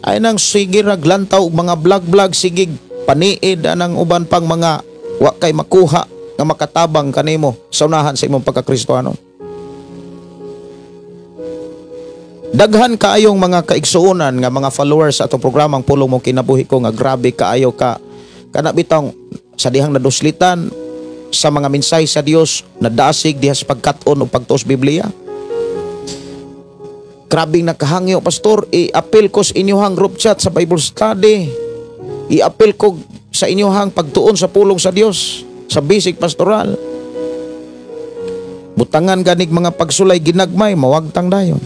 Ay nang sige raglantaw og mga vlog-vlog, sige paniid anang uban pang mga wa kay makuha nga makatabang kanimo sa unahan sa imong pagkakristohanon. Daghan kaayong mga kaigsuonan nga mga followers sa atong programang Pulong Mo Kinabuhi Ko nga grabe kaayo ka kana bitong sa dihang naduslitan sa mga mensahe sa Dios, nadasig diha sa pagkat-on o pagtuos Biblia. Grabing nakahangyo, pastor, i-appeal ko sa inyohang group chat sa Bible study. I-appeal ko sa inyohang pagtuon sa pulong sa Dios sa basic pastoral. Butangan ganig mga pagsulay ginagmay, mawagtang dayon.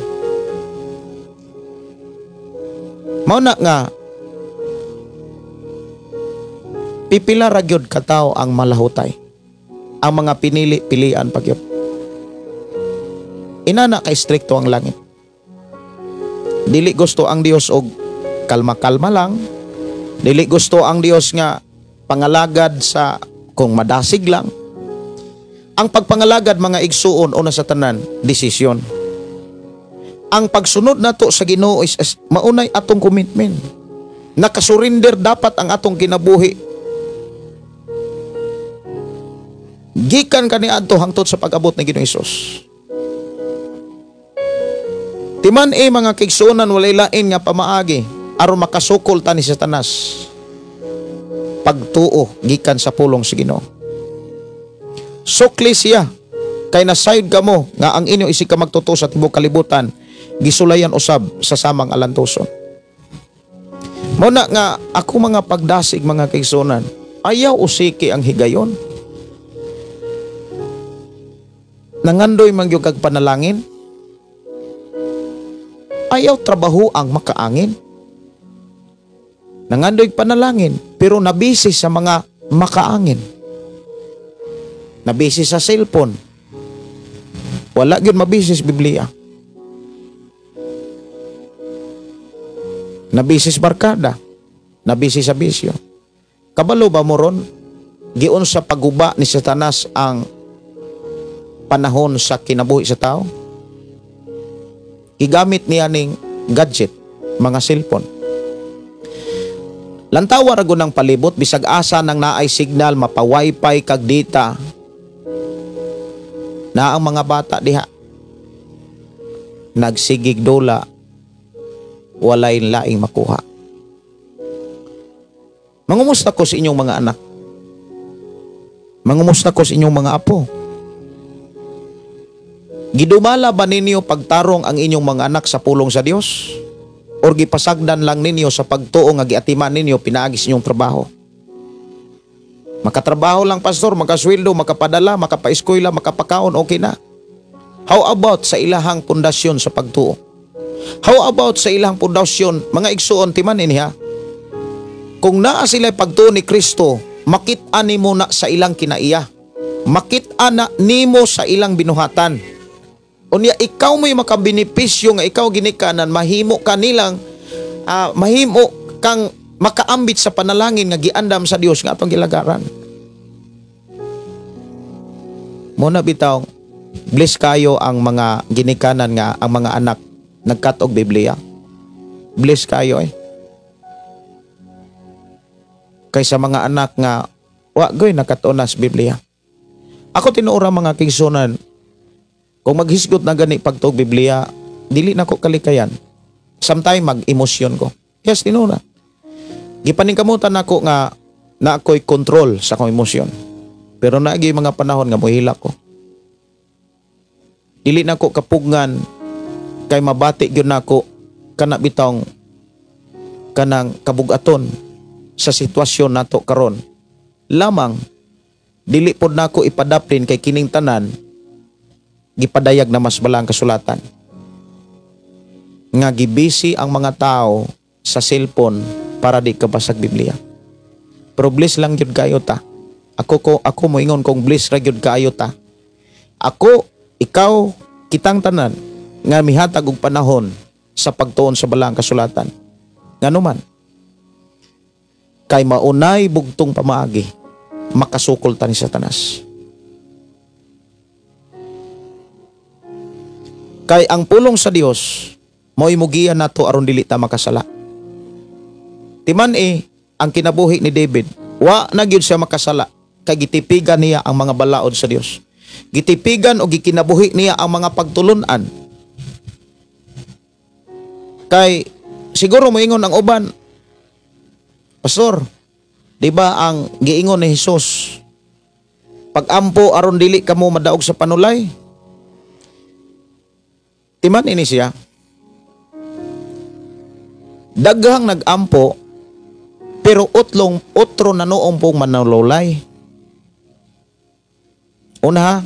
Mao na nga pipila ra gyud ka tawo ang malahutay. Ang mga pinili pilian pa gyud. Inana kay strikto ang langit. Dili gusto ang Dios og kalma-kalma lang. Dili gusto ang Dios nga pangalagad sa kung madasig lang. Ang pagpangalagad mga igsuon una sa tanan, desisyon. Ang pagsunod nato sa Ginoo is maunay atong commitment. Nakasurinder dapat ang atong kinabuhi. Gikan kaniadto hangtod sa pag-abot ni Ginoong Hesus. Timan mga kaigsuonan, walay lain nga pamaagi aron makasukol ta ni Satanas. Pagtuo gikan sa pulong sa Ginoo. Sukli siya kay nasayod kamo nga ang inyo isig ka magtotoo sa tibuok kalibutan, gisulayan usab sa samang alantuson. Mao na nga ako mga pagdasig mga kaigsuonan, ayaw usiki ang higayon. Nangandoy man gyud kag panalangin. Ayaw trabaho ang makaangin. Nangandoy panalangin pero nabisi sa mga makaangin. Nabisi sa cellphone. Wala gyud mabisi sa Biblia. Nabisi sa barkada. Nabisi sa bisyo. Kabalo ba mo ron? Giun sa paguba ni Satanas ang panahon sa kinabuhi sa tao? Gigamit niya ning gadget, mga cellphone. Lantawa ra gud ang palibot bisag asa nang naay signal, mapa-wifi kag data. Na ang mga bata diha nagsigig dula, walay laing makuha. Mangumusta ko sa inyong mga anak. Mangumusta ko sa inyong mga apo. Gidumala ba ninyo pagtarong ang inyong mga anak sa pulong sa Dios? Or gipasagdan lang ninyo sa pagtuo nga giatiman ninyo pinaagi sa inyong trabaho? Makatrabaho lang pastor, makasweldo, makapadala, makapaeskwela, makapakaon, okay na. How about sa ilahang pundasyon sa pagtuo? How about sa ilahang pundasyon, mga igsuon, timan niya? Kung naa sila pagtuo ni Kristo, makit-an nimo na sa ilang kinaiya. Makit-an na nimo sa ilang binuhatan. Unya ikaw mo'y makabenepisyo nga ikaw ginikanan, mahimo ka nilang mahimo kang makaambit sa panalangin nga giandam sa Dios nga atong gilagaran. Muna bitaw, bless kayo ang mga ginikanan nga ang mga anak nagkat-og Biblia. Bless kayo eh. Kaysa mga anak nga wa goy nakat-onas Biblia. Ako tinuora mga kigsunan, kung maghisgot na gani pagtuog Biblia, dili na ko kalikayan. Sometime mag-emosyon ko. Yes, tinuod. Gipaningkamutan nako nga na ako'y control sa akong emosyon. Pero naagi mga panahon nga mohilak ko. Dili nako kapugngan kay mabati gyud nako kana bitawng kanang kabugaton sa sitwasyon nato karon. Lamang dili pod nako ipadaplin kay kining tanan gipadayag na mas balang kasulatan. Nga gibisi ang mga tao sa cellphone para di ka basag Biblia. Pero bless lang gyud kayo ta. Ako moingon kong bless ra gyud kaayo ta. Ako, ikaw, kitang tanan nga mihatag og panahon sa pagtuon sa balang kasulatan. Ngano man? Kay maunay bugtong pamaagi, makasukol ta ni Satanas. Kay ang pulong sa Dios mao'y mugiya nato aron dili ta makasala. Timan ang kinabuhi ni David, wa na gyud siya makasala kay gitipigan niya ang mga balaod sa Dios. Gitipigan o gikinabuhi niya ang mga pagtulun-an. Kay siguro moingon ang uban, Pastor, di ba ang giingon ni Hesus, pag-ampo aron dili kamo madaog sa panulay? Timan ini siya. Daghang nag-ampo pero otro na noong pong manulolay. Una,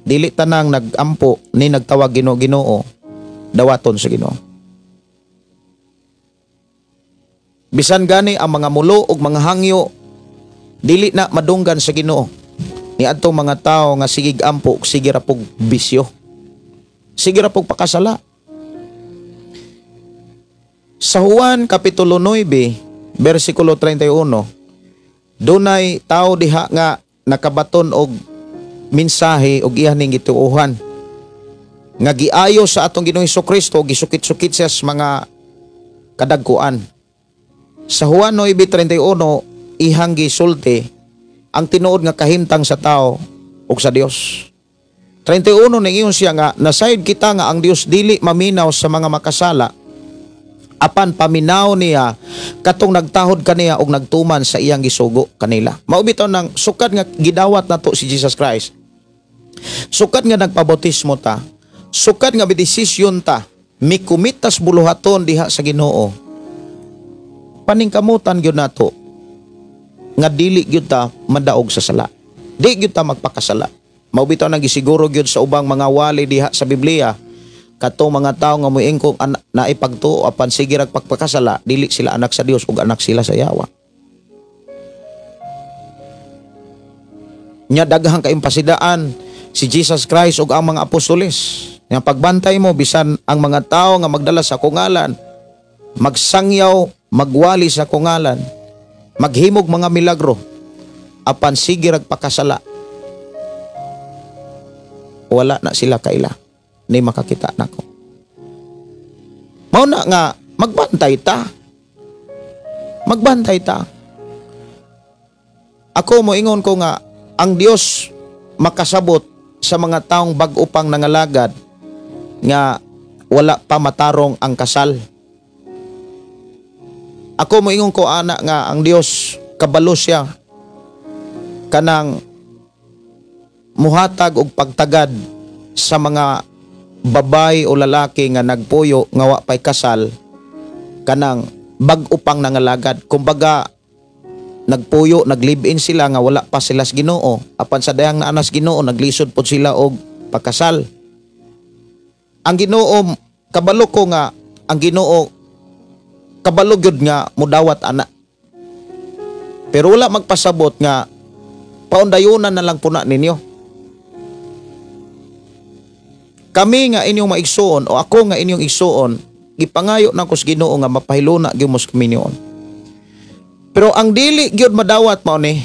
dili tanang nag-ampo ni nagtawag Ginoo dawaton sa Ginoo. Bisan gani ang mga mulo ug mga hangyo dili na madunggan sa Ginoo. Ni adtong mga tawo nga sigig ampo sige ra pug bisyo. Sige ra pug pakasala. Sa Juan kapitulo 9 bersikulo 31, dunay tao diha nga nakabaton og mensahe og iya ning gituohan nga giayo sa atong Ginoong Hesukristo, gisukit-sukit siya sa mga kadagkuan. Sa Juan 9:31 ihang gisulti ang tinuod nga kahimtang sa tao ug sa Dios. 31 ningiyon siya nga nasayod kita nga ang Dios dili maminaw sa mga makasala, apan paminaw niya katong nagtahod kaniya og nagtuman sa iyang gisugo kanila. Mao bitaw nang sukad nga gidawat nato si Jesus Christ, sukad nga nagpabautismo ta, sukad nga bidesisyon ta, mikumitas buluhaton diha sa Ginoo, paningkamutan gyud nato nga dili gyud ta madaog sa sala, di gyud ta magpakasala. Mao bitaw nang gisiguro gyud sa ubang mga wali diha sa Biblia, katong mga tawo nga moingkong naipagtuo apan sige rag pagpakasala, dili sila anak sa Dios ug anak sila sa yawa. Nya daghang kaimpasidaan si Jesus Christ ug ang mga apostoles. Nya pagbantay mo bisan ang mga tawo nga magdala sa kungalan, magsangyaw, magwali sa kungalan, maghimog mga milagro, apan sige rag pakasala, wala na sila kaila ni makakita nako. Mao na nga magbantay ta. Magbantay ta. Ako moingon ko nga ang Dios makasabot sa mga taong bag-o pang nangalagad nga wala pa matarong ang kasal. Ako moingon ko ana nga ang Dios kabalo siya kanang muhatag og pagtagad sa mga babae o lalaki nga nagpuyo nga wa pay kasal kanang bag-o pang nangalagad. Kumbaga nagpuyo, nag-live-in sila nga wala pa sila sa Ginoo, apan sa dayang naanas Ginoo naglisod pod sila og pagkasal. Ang Ginoo kabalo ko nga ang Ginoo kabalo gyud nga mudawat ana. Pero wala magpasabot nga paundayunan na lang puna ninyo. Kami nga inyong maigsuon o ako nga inyong igsuon, gipangayo nako sa Ginoo nga mapahiluna gyud mo sa kaminyoon. Pero ang dili gyud madawat mao ni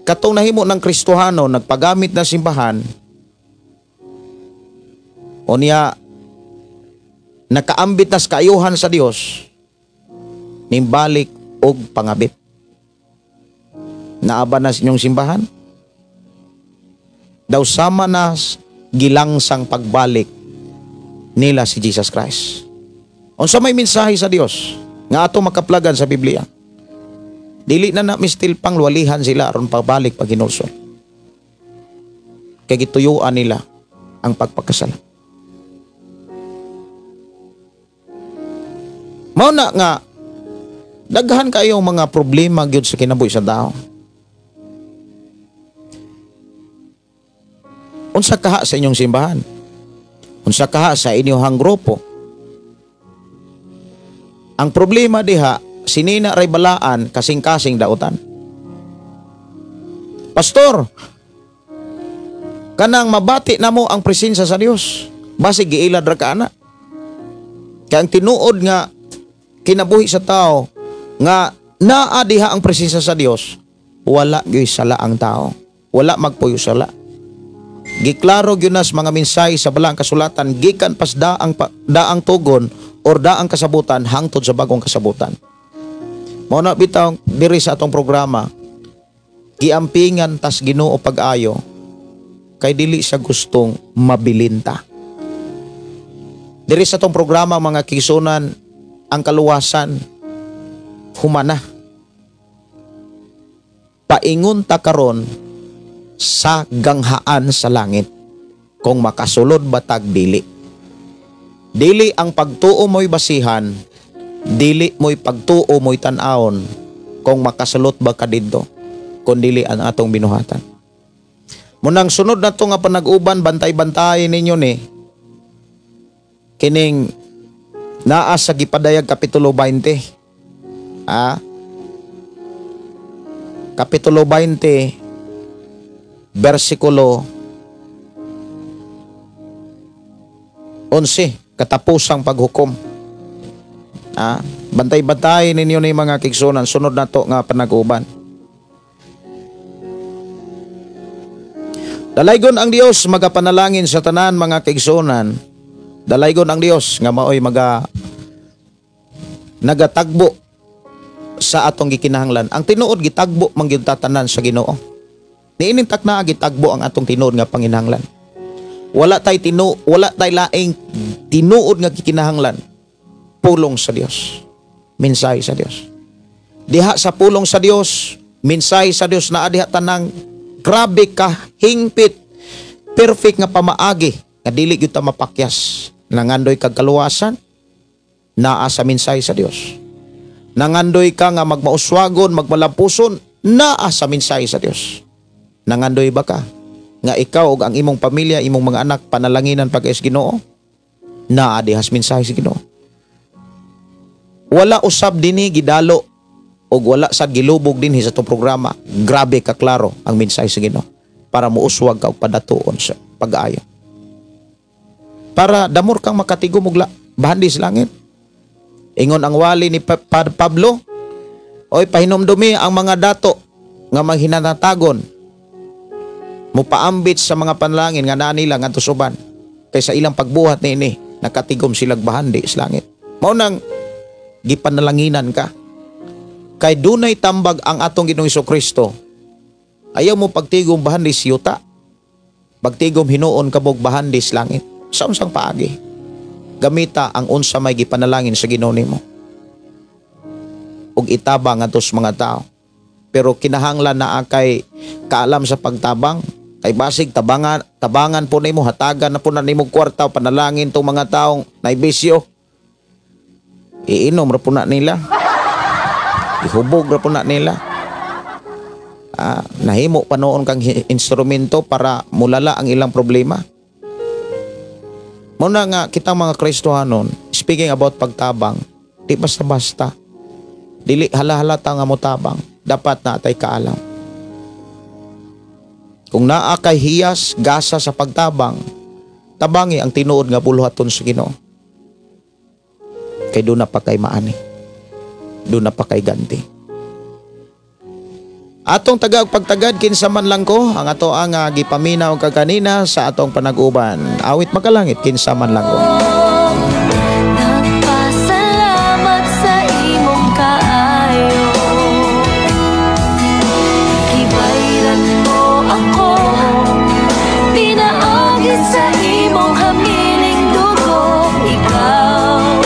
katong nahimo ng Kristohano, nagpagamit na simbahan o niya nakaambit nas kaayuhan sa Dios, nimbalik og pangabit. Naaba na sa inyong simbahan? Daw sama na gilangsang pagbalik nila si Jesus Christ. Unsa may mensahe sa Dios nga ato makaplagan sa Biblia? Dili na na mistil pang luwalihan sila aron pabalik pag hinulsol. Kay gituyuan nila ang pagpakasala. Mao na nga daghan kayo mga problema gyud sa kinabuhi sa tao. Unsa kaha sa inyong simbahan? Unsa kaha sa inyong grupo? Ang problema diha, sinina ray balaan kasing-kasing dautan. Pastor, kanang mabati na mo ang presensya sa Dios, basig giilad ra ka ana. Kaya ang tinuod nga kinabuhi sa tao nga naa diha ang presensya sa Dios, wala gyud sala ang tao. Wala magpuyo sala. Giklaro gyud nas mga mensahe sa balang kasulatan gikan pas daang tugon or daang kasabutan hangtod sa bagong kasabutan. Mao na bitaw diri sa atong programa giampingan tas Ginoo pag-ayo kay dili siya gustong mabilinta. Diri sa atong programa mga kisunan, ang kaluwasan humana. Paingon ta karon sa ganghaan sa langit kung makasulod batag dili. Dili ang pagtuo mo'y basihan, dili mo'y pagtuo mo'y tan-awon kung makasulot ba ka didto, kung dili ang atong binuhatan. Munang sunod na to nga panag-uban, bantay-bantay ninyo ni kining naa sa gipadayag kapitulo 20. Kapitulo 20 bersikulo 11, katapusang paghukom. Bantay-bantay ninyo ni mga kigsunan, sunod na to nga panag-uban. Dalaygon ang Dios magapanalangin sa tanan mga kigsunan. Dalaygon ang Dios nga maoy maga nagatagbo sa atong gikinahanglan. Ang tinuod gitagbo man gyud tanan sa Ginoo. Niining takna gitagbo ang atong tinuod nga panginahanglan. Wala tay laing tinuod nga gikinahanglan. Pulong sa Dios. Mensahe sa Dios. Diha sa pulong sa Dios, mensahe sa Dios naa diha tanang grabe ka hingpit, perfect nga pamaagi nga dili gyud ta mapakyas. Nangandoy kag kaluwasan, naa sa mensahe sa Dios. Nangandoy ka nga magmauswagon, magmalampuson, naa sa mensahe sa Dios. Nangandoy ba ka nga ikaw ug ang imong pamilya, imong mga anak panalanginan pag is Ginoo? Naa dihas mensahe sa Ginoo. Wala usab dinhi gidalo og wala sad gilubog dinhi sa itong programa. Grabe ka klaro ang mensahe sa Ginoo para muuswag ka og padatuon sa pag-ayo. Para damor kang makatigom og bahandi sa langit. Ingon ang wali ni Pablo, oy pahinumdumi ang mga dato nga maghinanatagon mupaambit sa mga panalangin nga naa nila ngadto suban kaysa ilang pagbuhat niini nakatigom silag bahandi sa langit. Mao nang gipanalanginan ka. Kay dunay tambag ang atong Ginoong Hesukristo. Ayaw mo pagtigom bahandi sa yuta. Pagtigom hinuon kabog bahandi sa langit. Sa unsang paagi? Gamita ang unsa may gipanalangin sa Ginoo nimo. Ug itabang ngadto sa mga tao. Pero kinahanglan na kay kaalam sa pagtabang. Kay basig tabangan po nimo, hatagan na po na nimo kwarta panalangin tong mga taong naibisyo. Iinom ra po na nila. Ihubog ra po na nila. Nahimo pa noon kang instrumento para mulala ang ilang problema. Muna nga kitang mga Kristohanon, speaking about pagtabang, di basta-basta. Dili hala-halata nga motabang, dapat na atay kaalam. Kung naa kay hiyas, gasa sa pagtabang, tabangi ang tinuod nga buluhaton sa Ginoo. Kay doon na pa kay maani. Doon na pa kay ganti. Atong tagag pagtagad kinsa man lang ko ang ato ang gipaminaw kaganina sa atong panag-uban. Awit makalangit kinsa man lang ko. Nagpasalamat sa imong kaayo. Gibayran mo ako, pinaagi sa imong hamiling dugo. Ikaw,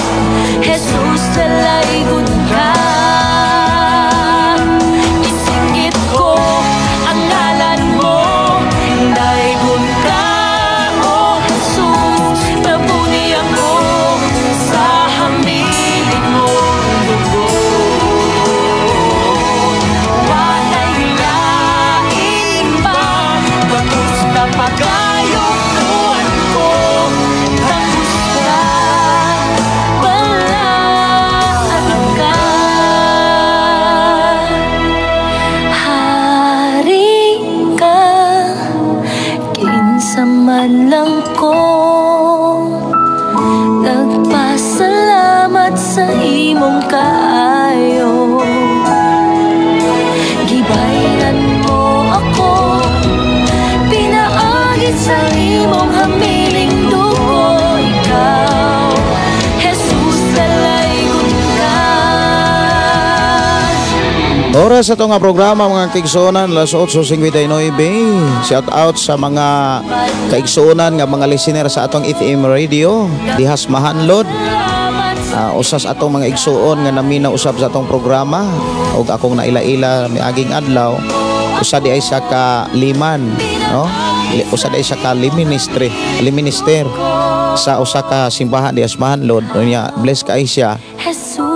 sa imong kaayo. Gibayran mo ako pinaagi sa imong hamiling dugo. Ikaw, Jesus, dalaygon ka. Oras sa nga programa, mga kaigsuonan, alas 8:59. Shout out sa mga kaigsuonan nga mga listener sa atong FM Radio dihas Mahanlod. Usas atong mga igsuon nga naminaw usab sa atong programa ug akong naila-ila miaging adlaw, usa di ay sa ka liman, no, usa di ay sa ka liministry, liminister sa usa ka simbahan dihas Mahanlod. Unya bless kay siya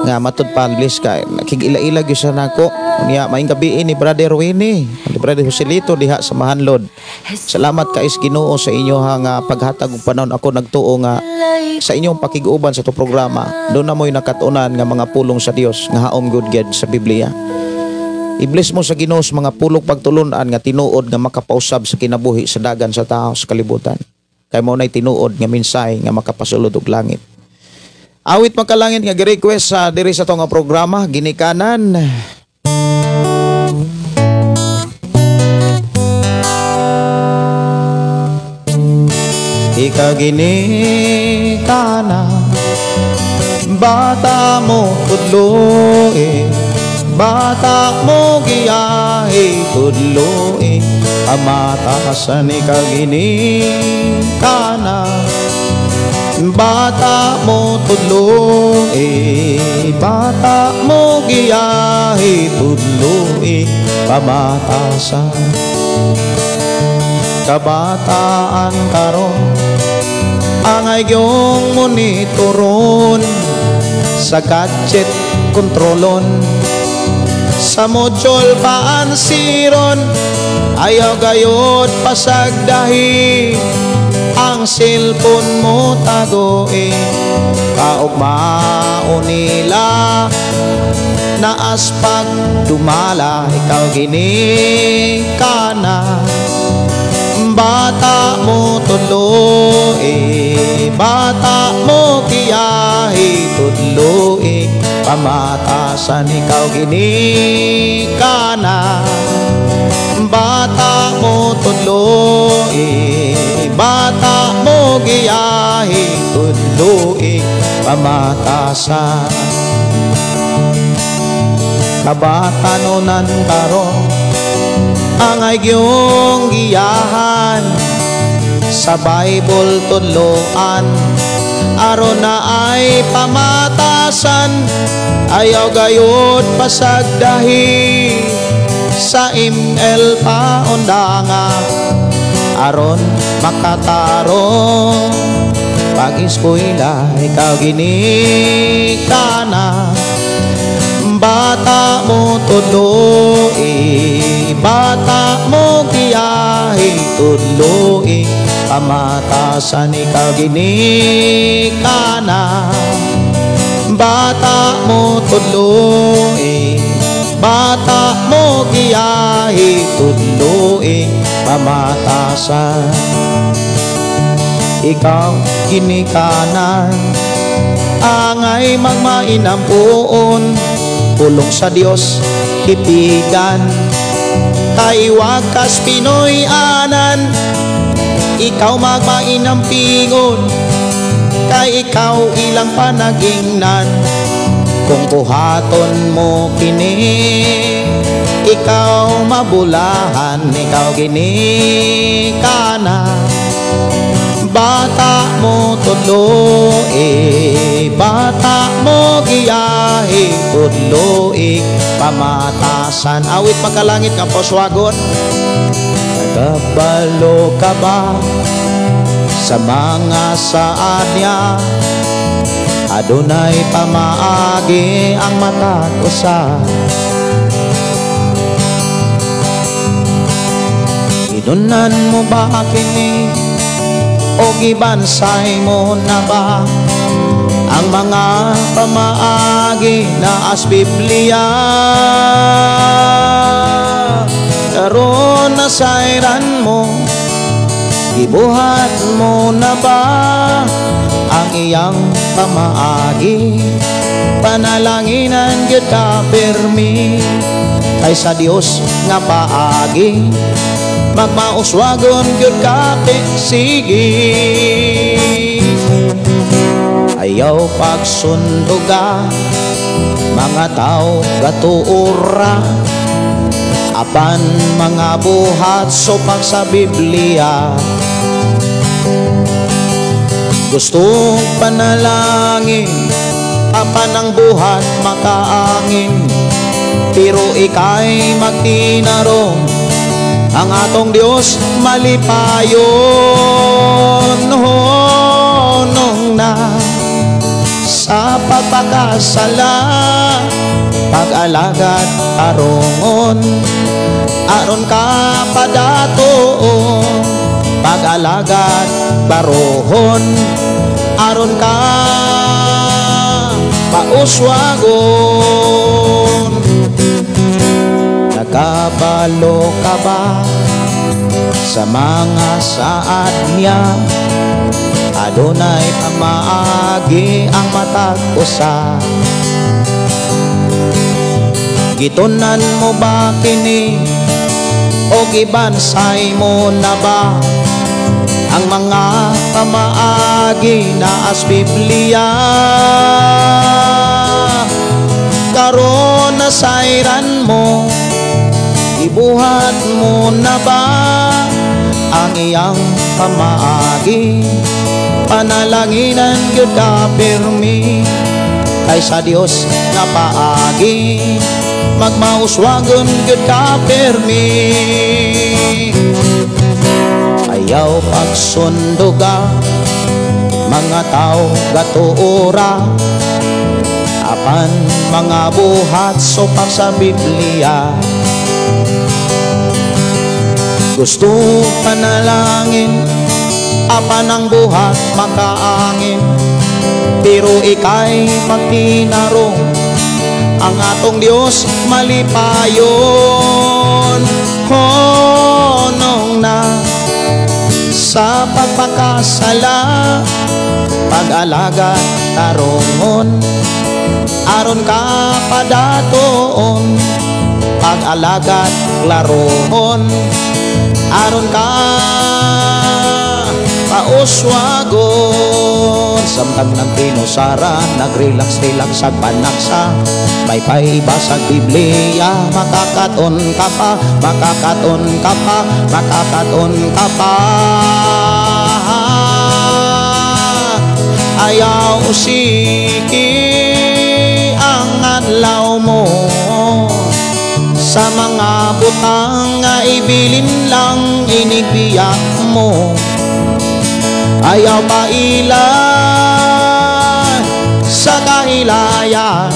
nga matud pa bless ka, nakig-ila-ila gyud siya nako. Unya maayong gabii ni Brother Winnie, ni Brother Joselito diha sa Mahanlod. Salamat kay sa Ginoo sa inyo ha nga paghatag og panahon. Ako nagtuo nga sa inyong pakig-uban sa to programa, doon na mo'y nakatunan nga mga pulong sa Dios nga haom good gid sa Biblia. I-bless mo sa Ginoo sa mga pulong pagtulunan nga tinuod nga makapausab sa kinabuhi sa dagan sa tao sa kalibutan. Kay mao nay tinuod nga mensahe nga makapasulod og langit. Awit makalangit nga gi-request sa diri sa to nga programa, ginikanan. Ikaw ginikana, bata mo tudloe, bata mo giyahe tudloe, amatasan ikaw ginikana, bata mo tudloe, bata mo giyahe tudloe, pamatasan. Kabataan karon ang iyong monitoron, sa gadget kontrolon, sa module paansiron, ayaw gayod pasagdahi, ang cellphone mo tagoe, kaugmao nila naas pag dumala, ikaw ginikana. Bata mo tudloe, bata mo kiyahe tudloe, pamatasan ikaw ginikana. Bata mo tudloe, bata mo giyahe tudloe, pamatasan. Kabatanunan karon ang iyong giyahan, sa Bible tudloan, aron na ay pamatasan, ayaw gayod pasagdahi, sa ML paundanga, aron makatarong pag-eskwela, ikaw ginikana. Bata mo tudloe, bata mo giyahe tudloe, pamatasan ikaw ginikana. Bata mo tudloe, bata mo giyahe tudloe, pamatasan. Ikaw ginikanan, angay magmainampuon, pulong sa Dios hipigan, kay wakas Pinoy anan, ikaw magmainampingon, kay ikaw ilang panagingnan. Kung buhaton mo kini, ikaw mabulahan, ikaw ginikana. Bata mo tudloe, bata mo giyahe tudloe, pamatasan. Awit makalangit nga poswagon. Nagabalo ka ba sa mga saad niya? Adunay pamaagi ang matag usa. Idunan mo ba kini o gibansay mo na ba ang mga pamaagi na as Biblia? Karon nasayran mo, gibuhat mo na ba ang iyang pamaagi? Panalanginan gyud ka pirmi, kay sa Dios nga paagi magmauswagon gyud ka sige. Ayaw pagsunduga mga tao gatuora, apan mga buhat supak sa Biblia. Gusto panalangin, apan ang buhat makaangin, pero ika'y magtinarong, ang atong Diyos malipayon. Honong na sa pagpakasala, pag-alagad tarungon, aron ka padatoon. Pag-alagad barohon, aron ka pauswagon. Nakabalo ka ba sa mga saad niya? Adunay pamaagi ang matag usa. Gitunan mo ba kini o gibansay mo na ba ang mga pamaagi na as Biblia? Karon nasayran mo, ibuhat mo na ba ang iyang pamaagi? Panalanginan gyud ka pirmi, kay sa Dios nga paagi magmauswagon gyud ka pirmi. Ayaw pagsunduga mga tao gatuora, apan mga buhat supak sa Biblia. Gusto panalangin, apan ang buhat makaangin, pero ika'y magtinarong, ang atong Diyos malipayon. Honong na sa pagpakasala, pag-alagad tarungon, aron ka padatoon. Pag-alagad klarohon, aron ka pauswagon. Samtang ng pinusara, nagrelax-relax sa panaksa, may paibasag Biblia, makakaton ka pa, makakaton ka pa, makakaton ka pa. Ayaw usiki ang adlaw mo sa mga butang nga ibilin lang inigbiyak mo. Ayaw pailan sa kahilayan,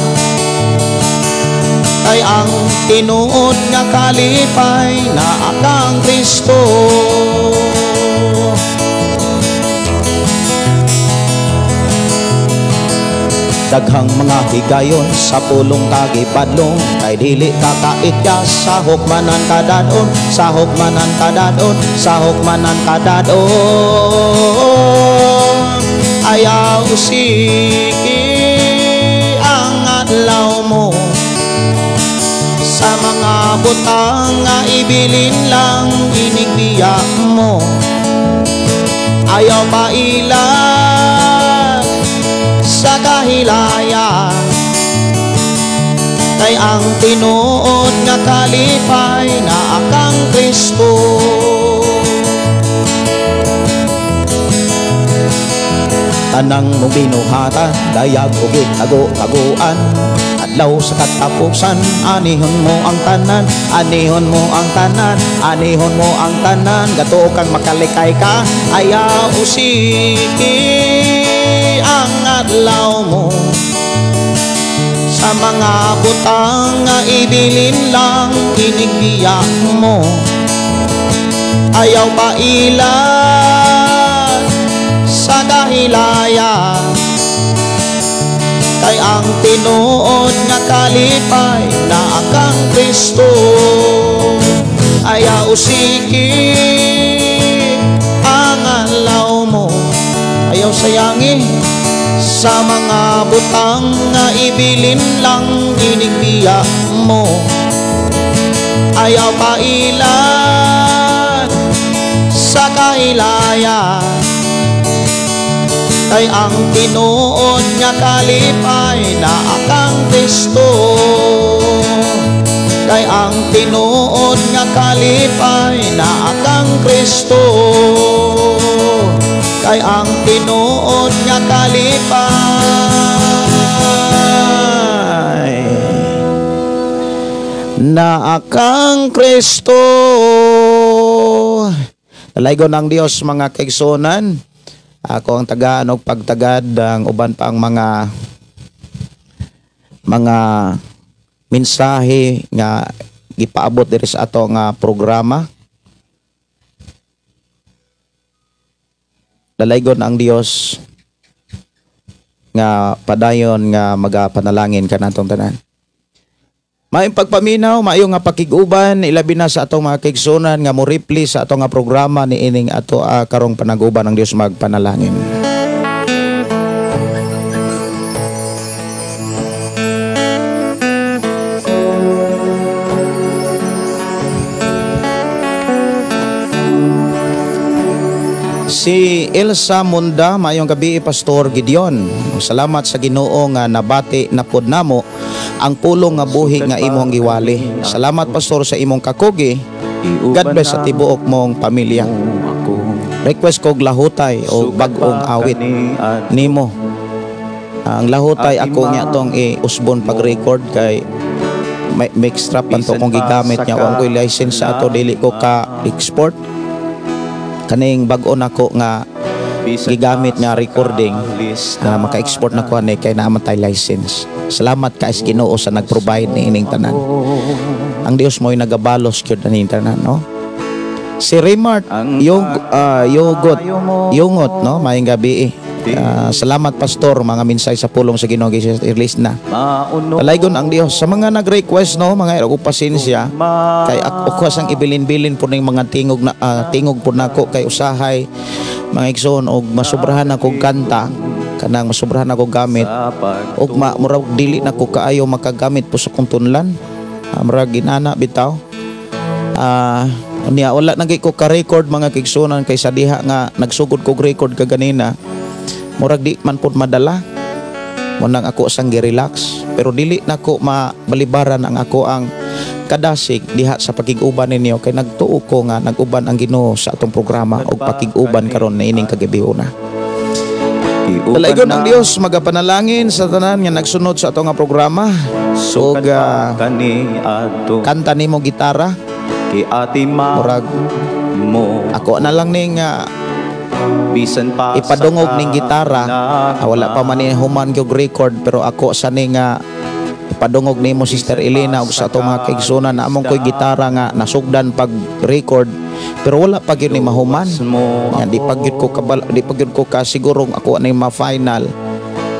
kay ang tinuod nga kalipay na akang Kristo. Daghang mga higayon sa pulong kagibadlong, kay dili ka kaitya, sahok manan kadadon, sahok manan kadadon, sahok manan kadadon. Ayaw usiki ang adlaw mo sa mga butang nga ibilin lang inigbiyak mo. Ayaw pailan sa kahilayan, kay ang tinuod nga kalipay na akang Kristo. Tanang mong binuhatan, dayag o gitago-taguan, adlaw sa katapusan, anihon mo ang tanan, anihon mo ang tanan, anihon mo ang tanan. Gato kang makalikay ka, ayaw usiki ang adlaw mo sa mga butang nga ibilin lang inigbiyak mo. Ayaw pailan sa kahilayan, kay ang tinuod nga kalipay na akang Kristo. Ayaw usiki ang adlaw mo, ayaw sayangi Sa mga butang nga ibilin lang inigbiya mo. Ayaw pailan sa kahilayan, kay ang tinuod nga kalipay na akang Kristo. Kay ang tinuod nga kalipay na akang Kristo. Kay ang tinuod nga kalipay na akang Kristo. Dalaygon ang Dios mga kaigsuonan. Ako ang tagaan og pagtagad ang uban pa ang mga mensahe nga gipaabot diri sa ato nga programa. Dalaygon ang Dios nga padayon nga magapanalangin kanatong tanan. Maayong pagpaminaw, maayo nga pakig-uban, ilabi na sa atong mga kaigsuonan nga mo reply sa atong nga programa niining ato karong panag-uban ang Dios magpanalangin. Si Elsa Munda, maayong gabi Pastor Gideon. Salamat sa Ginoo nga nabati na pod namo ang pulong nga buhi nga imong giwali. Salamat Pastor sa imong kakugi. God bless sa tibuok mong pamilya. Request kog lahutay o bag-ong awit nimo. Ang lahutay ako nga tong iusbon pag-record kay may extra pan to kong gigamit niya. Wa ko'y license sa ato, dili ko ka export. Kaning bag-o nako nga gigamit nga recording na maka-export na ko ani kay naa man tay license. Salamat ka sa Ginoo sa nag-provide ni ining tanan. Ang Dios mo'y nagabalos gyud aning tanan, no? Si Raymart Yungot, no? Maayong gabi. Salamat Pastor, mga minsay sa pulong sa Ginoo release na. Dalaygon ang Dios sa mga nag-request, no, mga og pasensya kay ako sang ibilin-bilin po ning mga tingog na tingog po nako kay usahay mga igsoon og masubrahan ako kanta, kanang masubrahan ako gamit og murag dili na ko kaayo makagamit po sa kong tunlan. Murag ginana bitaw. Niya wala na ko ka-record mga kaigsuonan kay sa diha nga nagsugod kog record kaganina. Murag di man pud madala. Munang ako sang gi-relax pero dili nako mabalibaran ang ako ang kadasig diha sa pakig-uban ninyo kay nagtuo ko nga nag-uban ang Ginoo sa atong programa og pakig-uban karon niining kagabhiona. Dalaygon ang Dios magapanalangin sa tanan nga nagsunod sa atong nga programa. Ug kanta nimo gitara murag ako na lang ning bisan pa ipadungog ning gitara. Wala pa man ni human gyud record pero ako sa ning ipadungog nimo Sister Elena ug sa atong mga kaigsuonan na among koy gitara nga nasugdan pag record pero wala pa gyud ni mahuman. Nga di pa gyud ko kabal, di pa gyud ko ka sigurong ako ani ma-final.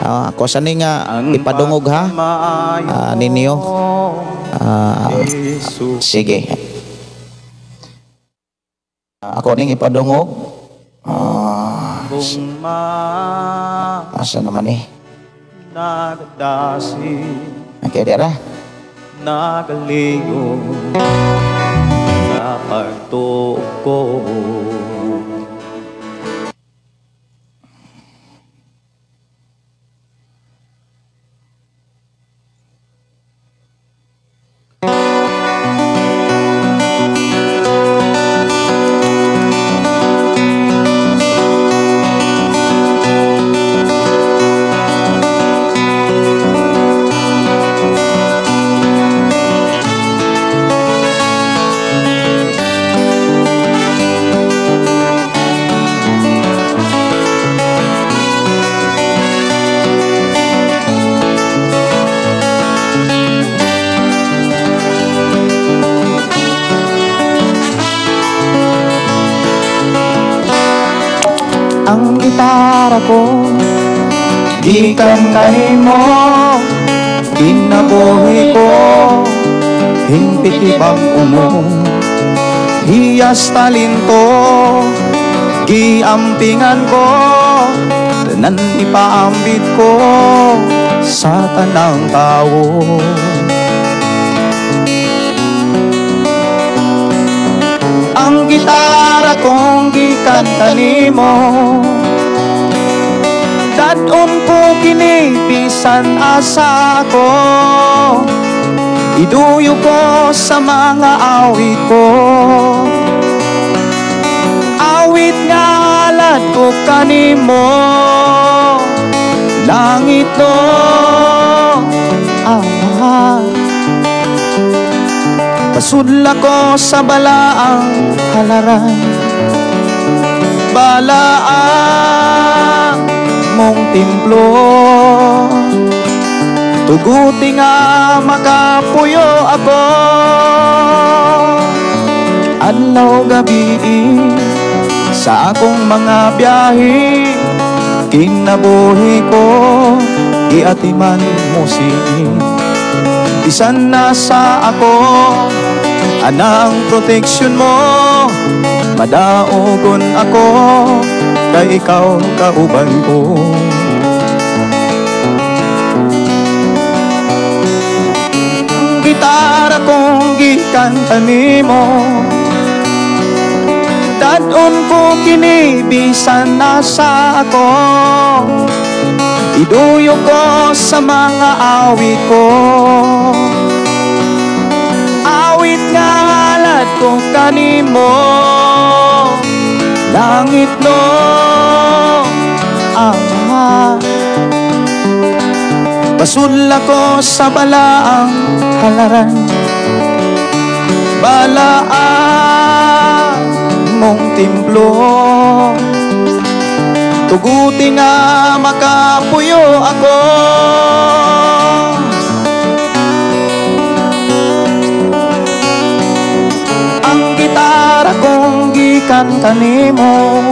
Ako sa ning ipadungog ha ninyo. Sige. Ako ning ipadungog. Asa naman eh? Okay, dira. Nagaligo sa pagtuo ko. Ang gitara ko gikan kanimo, kinabuhi ko hingpit ibang umo, hiyas talento giampingan ko, Tanan ipaambit ko sa tanang tao. Ang gitara kong gikanta nimo, dadon ko kini bisan asa ko. Iduyo ko sa mga awit ko, awit nga halad ko kanimo. Langit no, Ama, pasudla ko sa balaang halaran, balaang mong templo. Tuguti nga makapuyo ako, adlaw gabi sa akong mga biyahe. Kinabuhi ko, iatiman mo sini. Bisan nasa ako, anang proteksyon mo. Madaogon ako, kay ikaw kauban ko. Ang gitara kong gikanta nimo, dadon ko kini bisan nasa ako. Iduyo ko sa mga awit ko, awit nga halad ko kanimo. Langit no, Ama, pasudla ko sa balaang halaran, balaan mong templo. Tuguti nga makapuyo ako, ang gitara kong gikanta nimo,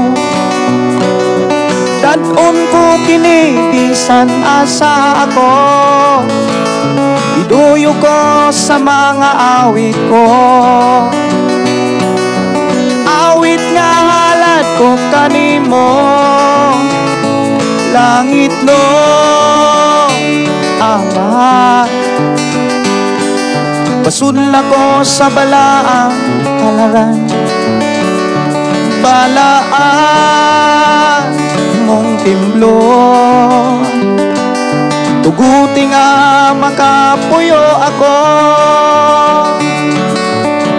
dadon ko kini bisan asa ako. Iduyo ko sa mga awit ko, awit nga halad ko kanimo. Langit no, Ama, pasudla ko sa balaang halaran, balaan mong templo. Tuguti nga makapuyo ako,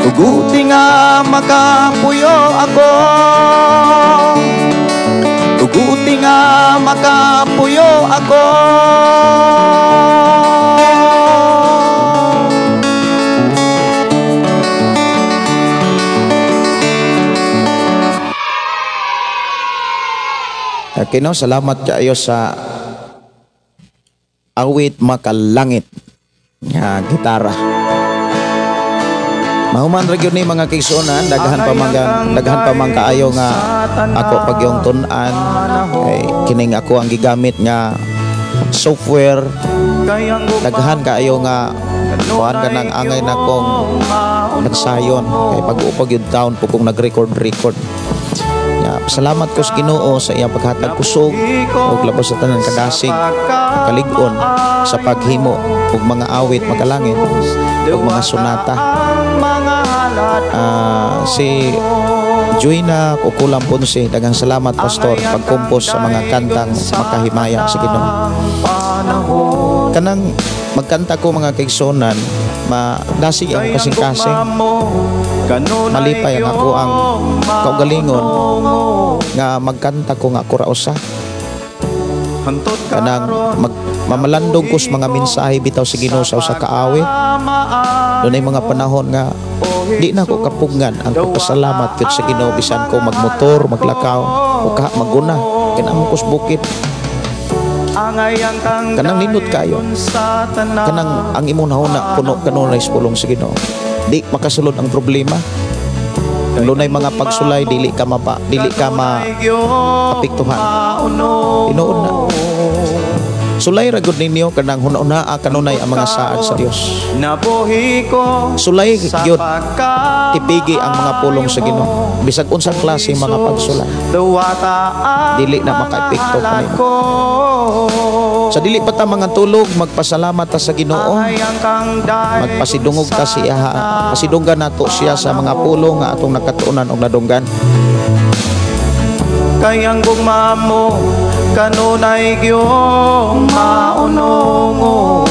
tuguti nga makapuyo ako, tuguti nga makapuyo ako. Okay, no? Salamat kayo sa awit makalangit nga gitara. Mahuman ra gyud ni mga kaigsuonan, daghan pa man kaayo nga ako pagyong tun-an kay kining ako ang gigamit nga software. Daghan kaayo nga kuan kanang angay nakong nagsayon kay pag-upag gyud taon po kong nag-record. Ya, salamat ko sa Ginoo sa iyang paghatag kusog ug labos sa tanan kadasig kalig-on sa paghimo ug mga awit makalangit ug mga sonata. Si Joyna Kukulam Ponce, daghang salamat pastor pagkompos sa mga kantang makahimaya sa Ginoo. Kanang magkanta ko mga kaigsuonan, madasig ang kasing-kasing, malipay ang ako ang kaugalingon nga magkanta ko nga ako ra usa. Kanang mamalandong ko sa mga mensahe bitaw sa Ginoo sa usa ka awit. Dunay mga panahon nga di na ko kapugngan ang pagpasalamat gyud sa Ginoo bisan ko magmotor, maglakaw o kaha maguna kinamo ko sa bukid. Kanang nindot kayo, kanang ang imong nahuna puno kanunay sa pulong sa Ginoo. Di makasulod ang problema. Dunay mga pagsulay dili ka maapektuhan. Tinuod na. Sulay ra gud ninyo kanang huna-hunaa kanunay ang mga saad sa Dios. Nabuhi ko Sulay sa gyud pagka tipigi ang mga pulong sa Ginoo. Bisag unsang klase mga pagsulay. Duwata ang Dili na makaepekto mga kanimo. ko. Sa dili pa ta mga tulog, magpasalamat ta sa Ginoo. Ay ang kang dayon Magpasidungog ta siya, pasidunggan nato siya sa mga pulong nga atong nakatuonan og nadunggan. Kay ang gugma mo kanunay gyud maunongon.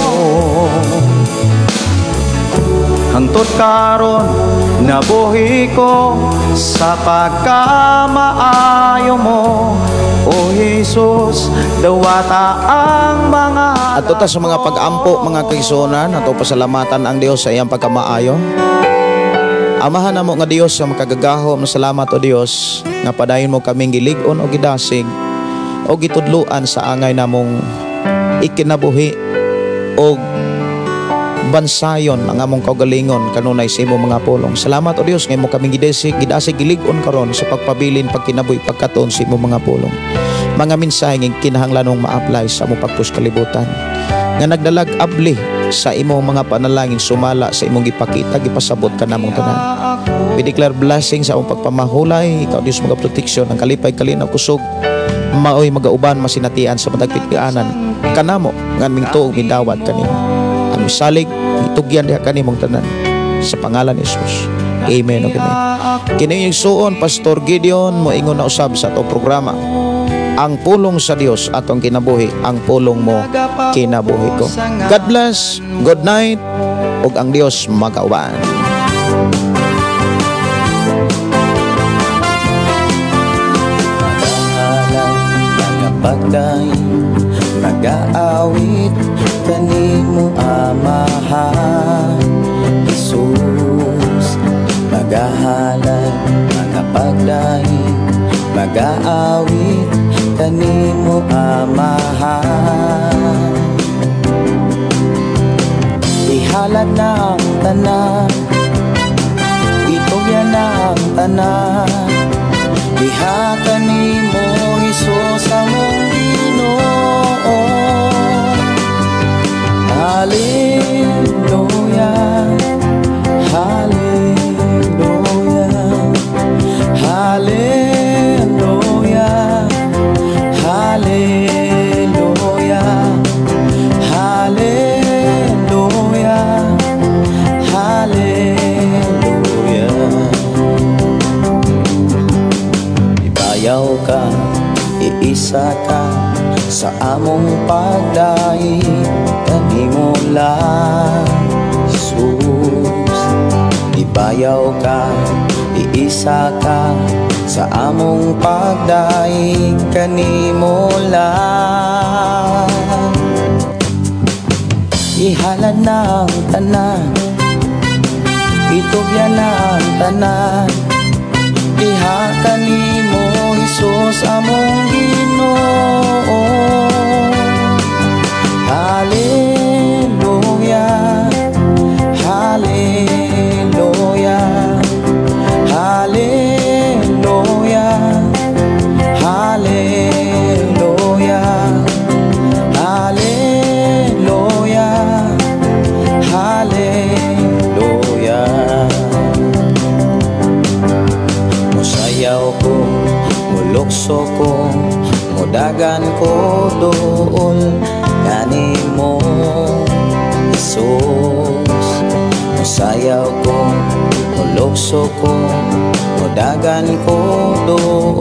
Hangtod karon nabuhi ko sa pagkamaayo mo. O Jesus, dawata ang mga Adto ta sa mga pag-ampo, mga kaigsuonan, ato pasalamatan ang Dios sa iyang pagkamaayo. Amahan namo nga Dios sa makagagahom, salamat o Dios nga padayon mo kaming gilig-on o gidasig o gitudluan sa angay namong ikinabuhi o bansayon ang among kaugalingon kanunay sa imong mga pulong. Salamat o Dios nga imo kaming gidasig, gidasig, gilig-on karon sa pagpabilin, pagkinabuhi, pagkatuon sa imong mga pulong. Mga mensahe nga kinahanglanong ma-apply sa among pagpus kalibutan. Nga nagdalag abli sa imong mga panalangin sumala sa imong gipakita, gipasabot kanamong tanan. We declare blessing sa among pagpamahulay, ikaw Dios mga proteksyon, ang kalipay, kalinaw, kusog, maoy magauban masinatian sa matag pitgaanan kanamo nga aming tuog midawat kanimo. Aming salig itugyan diha kanimong tanan sa pangalan ni Jesus. Amen ug amen. Kini yung suon Pastor Gideon moingon na usab sa atong programa. Ang pulong sa Dios atong kinabuhi, ang pulong mo kinabuhi ko. God bless, good night, ug ang Dios magauban. Pagdaing, nagaawit kanimo, Amahan Jesus. Magahalad, magapagdaing, magaawit kanimo, Amahan. Ihalad na ang tanan, itugyan na ang tanan, diha kanimo Hesus among Ginoo. Hallelujah, hallelujah, hallelujah, hallelujah, hallelujah, hallelujah. Ibayaw ka, iisa ka sa among pagdaig kanimo lang, Jesus. Ibayaw ka, iisa ka sa among pagdaig kanimo lang. Ihalad na ang tanan, itugyan na ang tanan, diha kanimo Hesus among Ginoo. Hallelujah, hallelujah, hallelujah, hallelujah, hallelujah, hallelujah. Musayaw ko, mulukso ko, mudagan ko dool kanimo Jesus. Musayaw ko, mulukso ko, mudagan ko dool.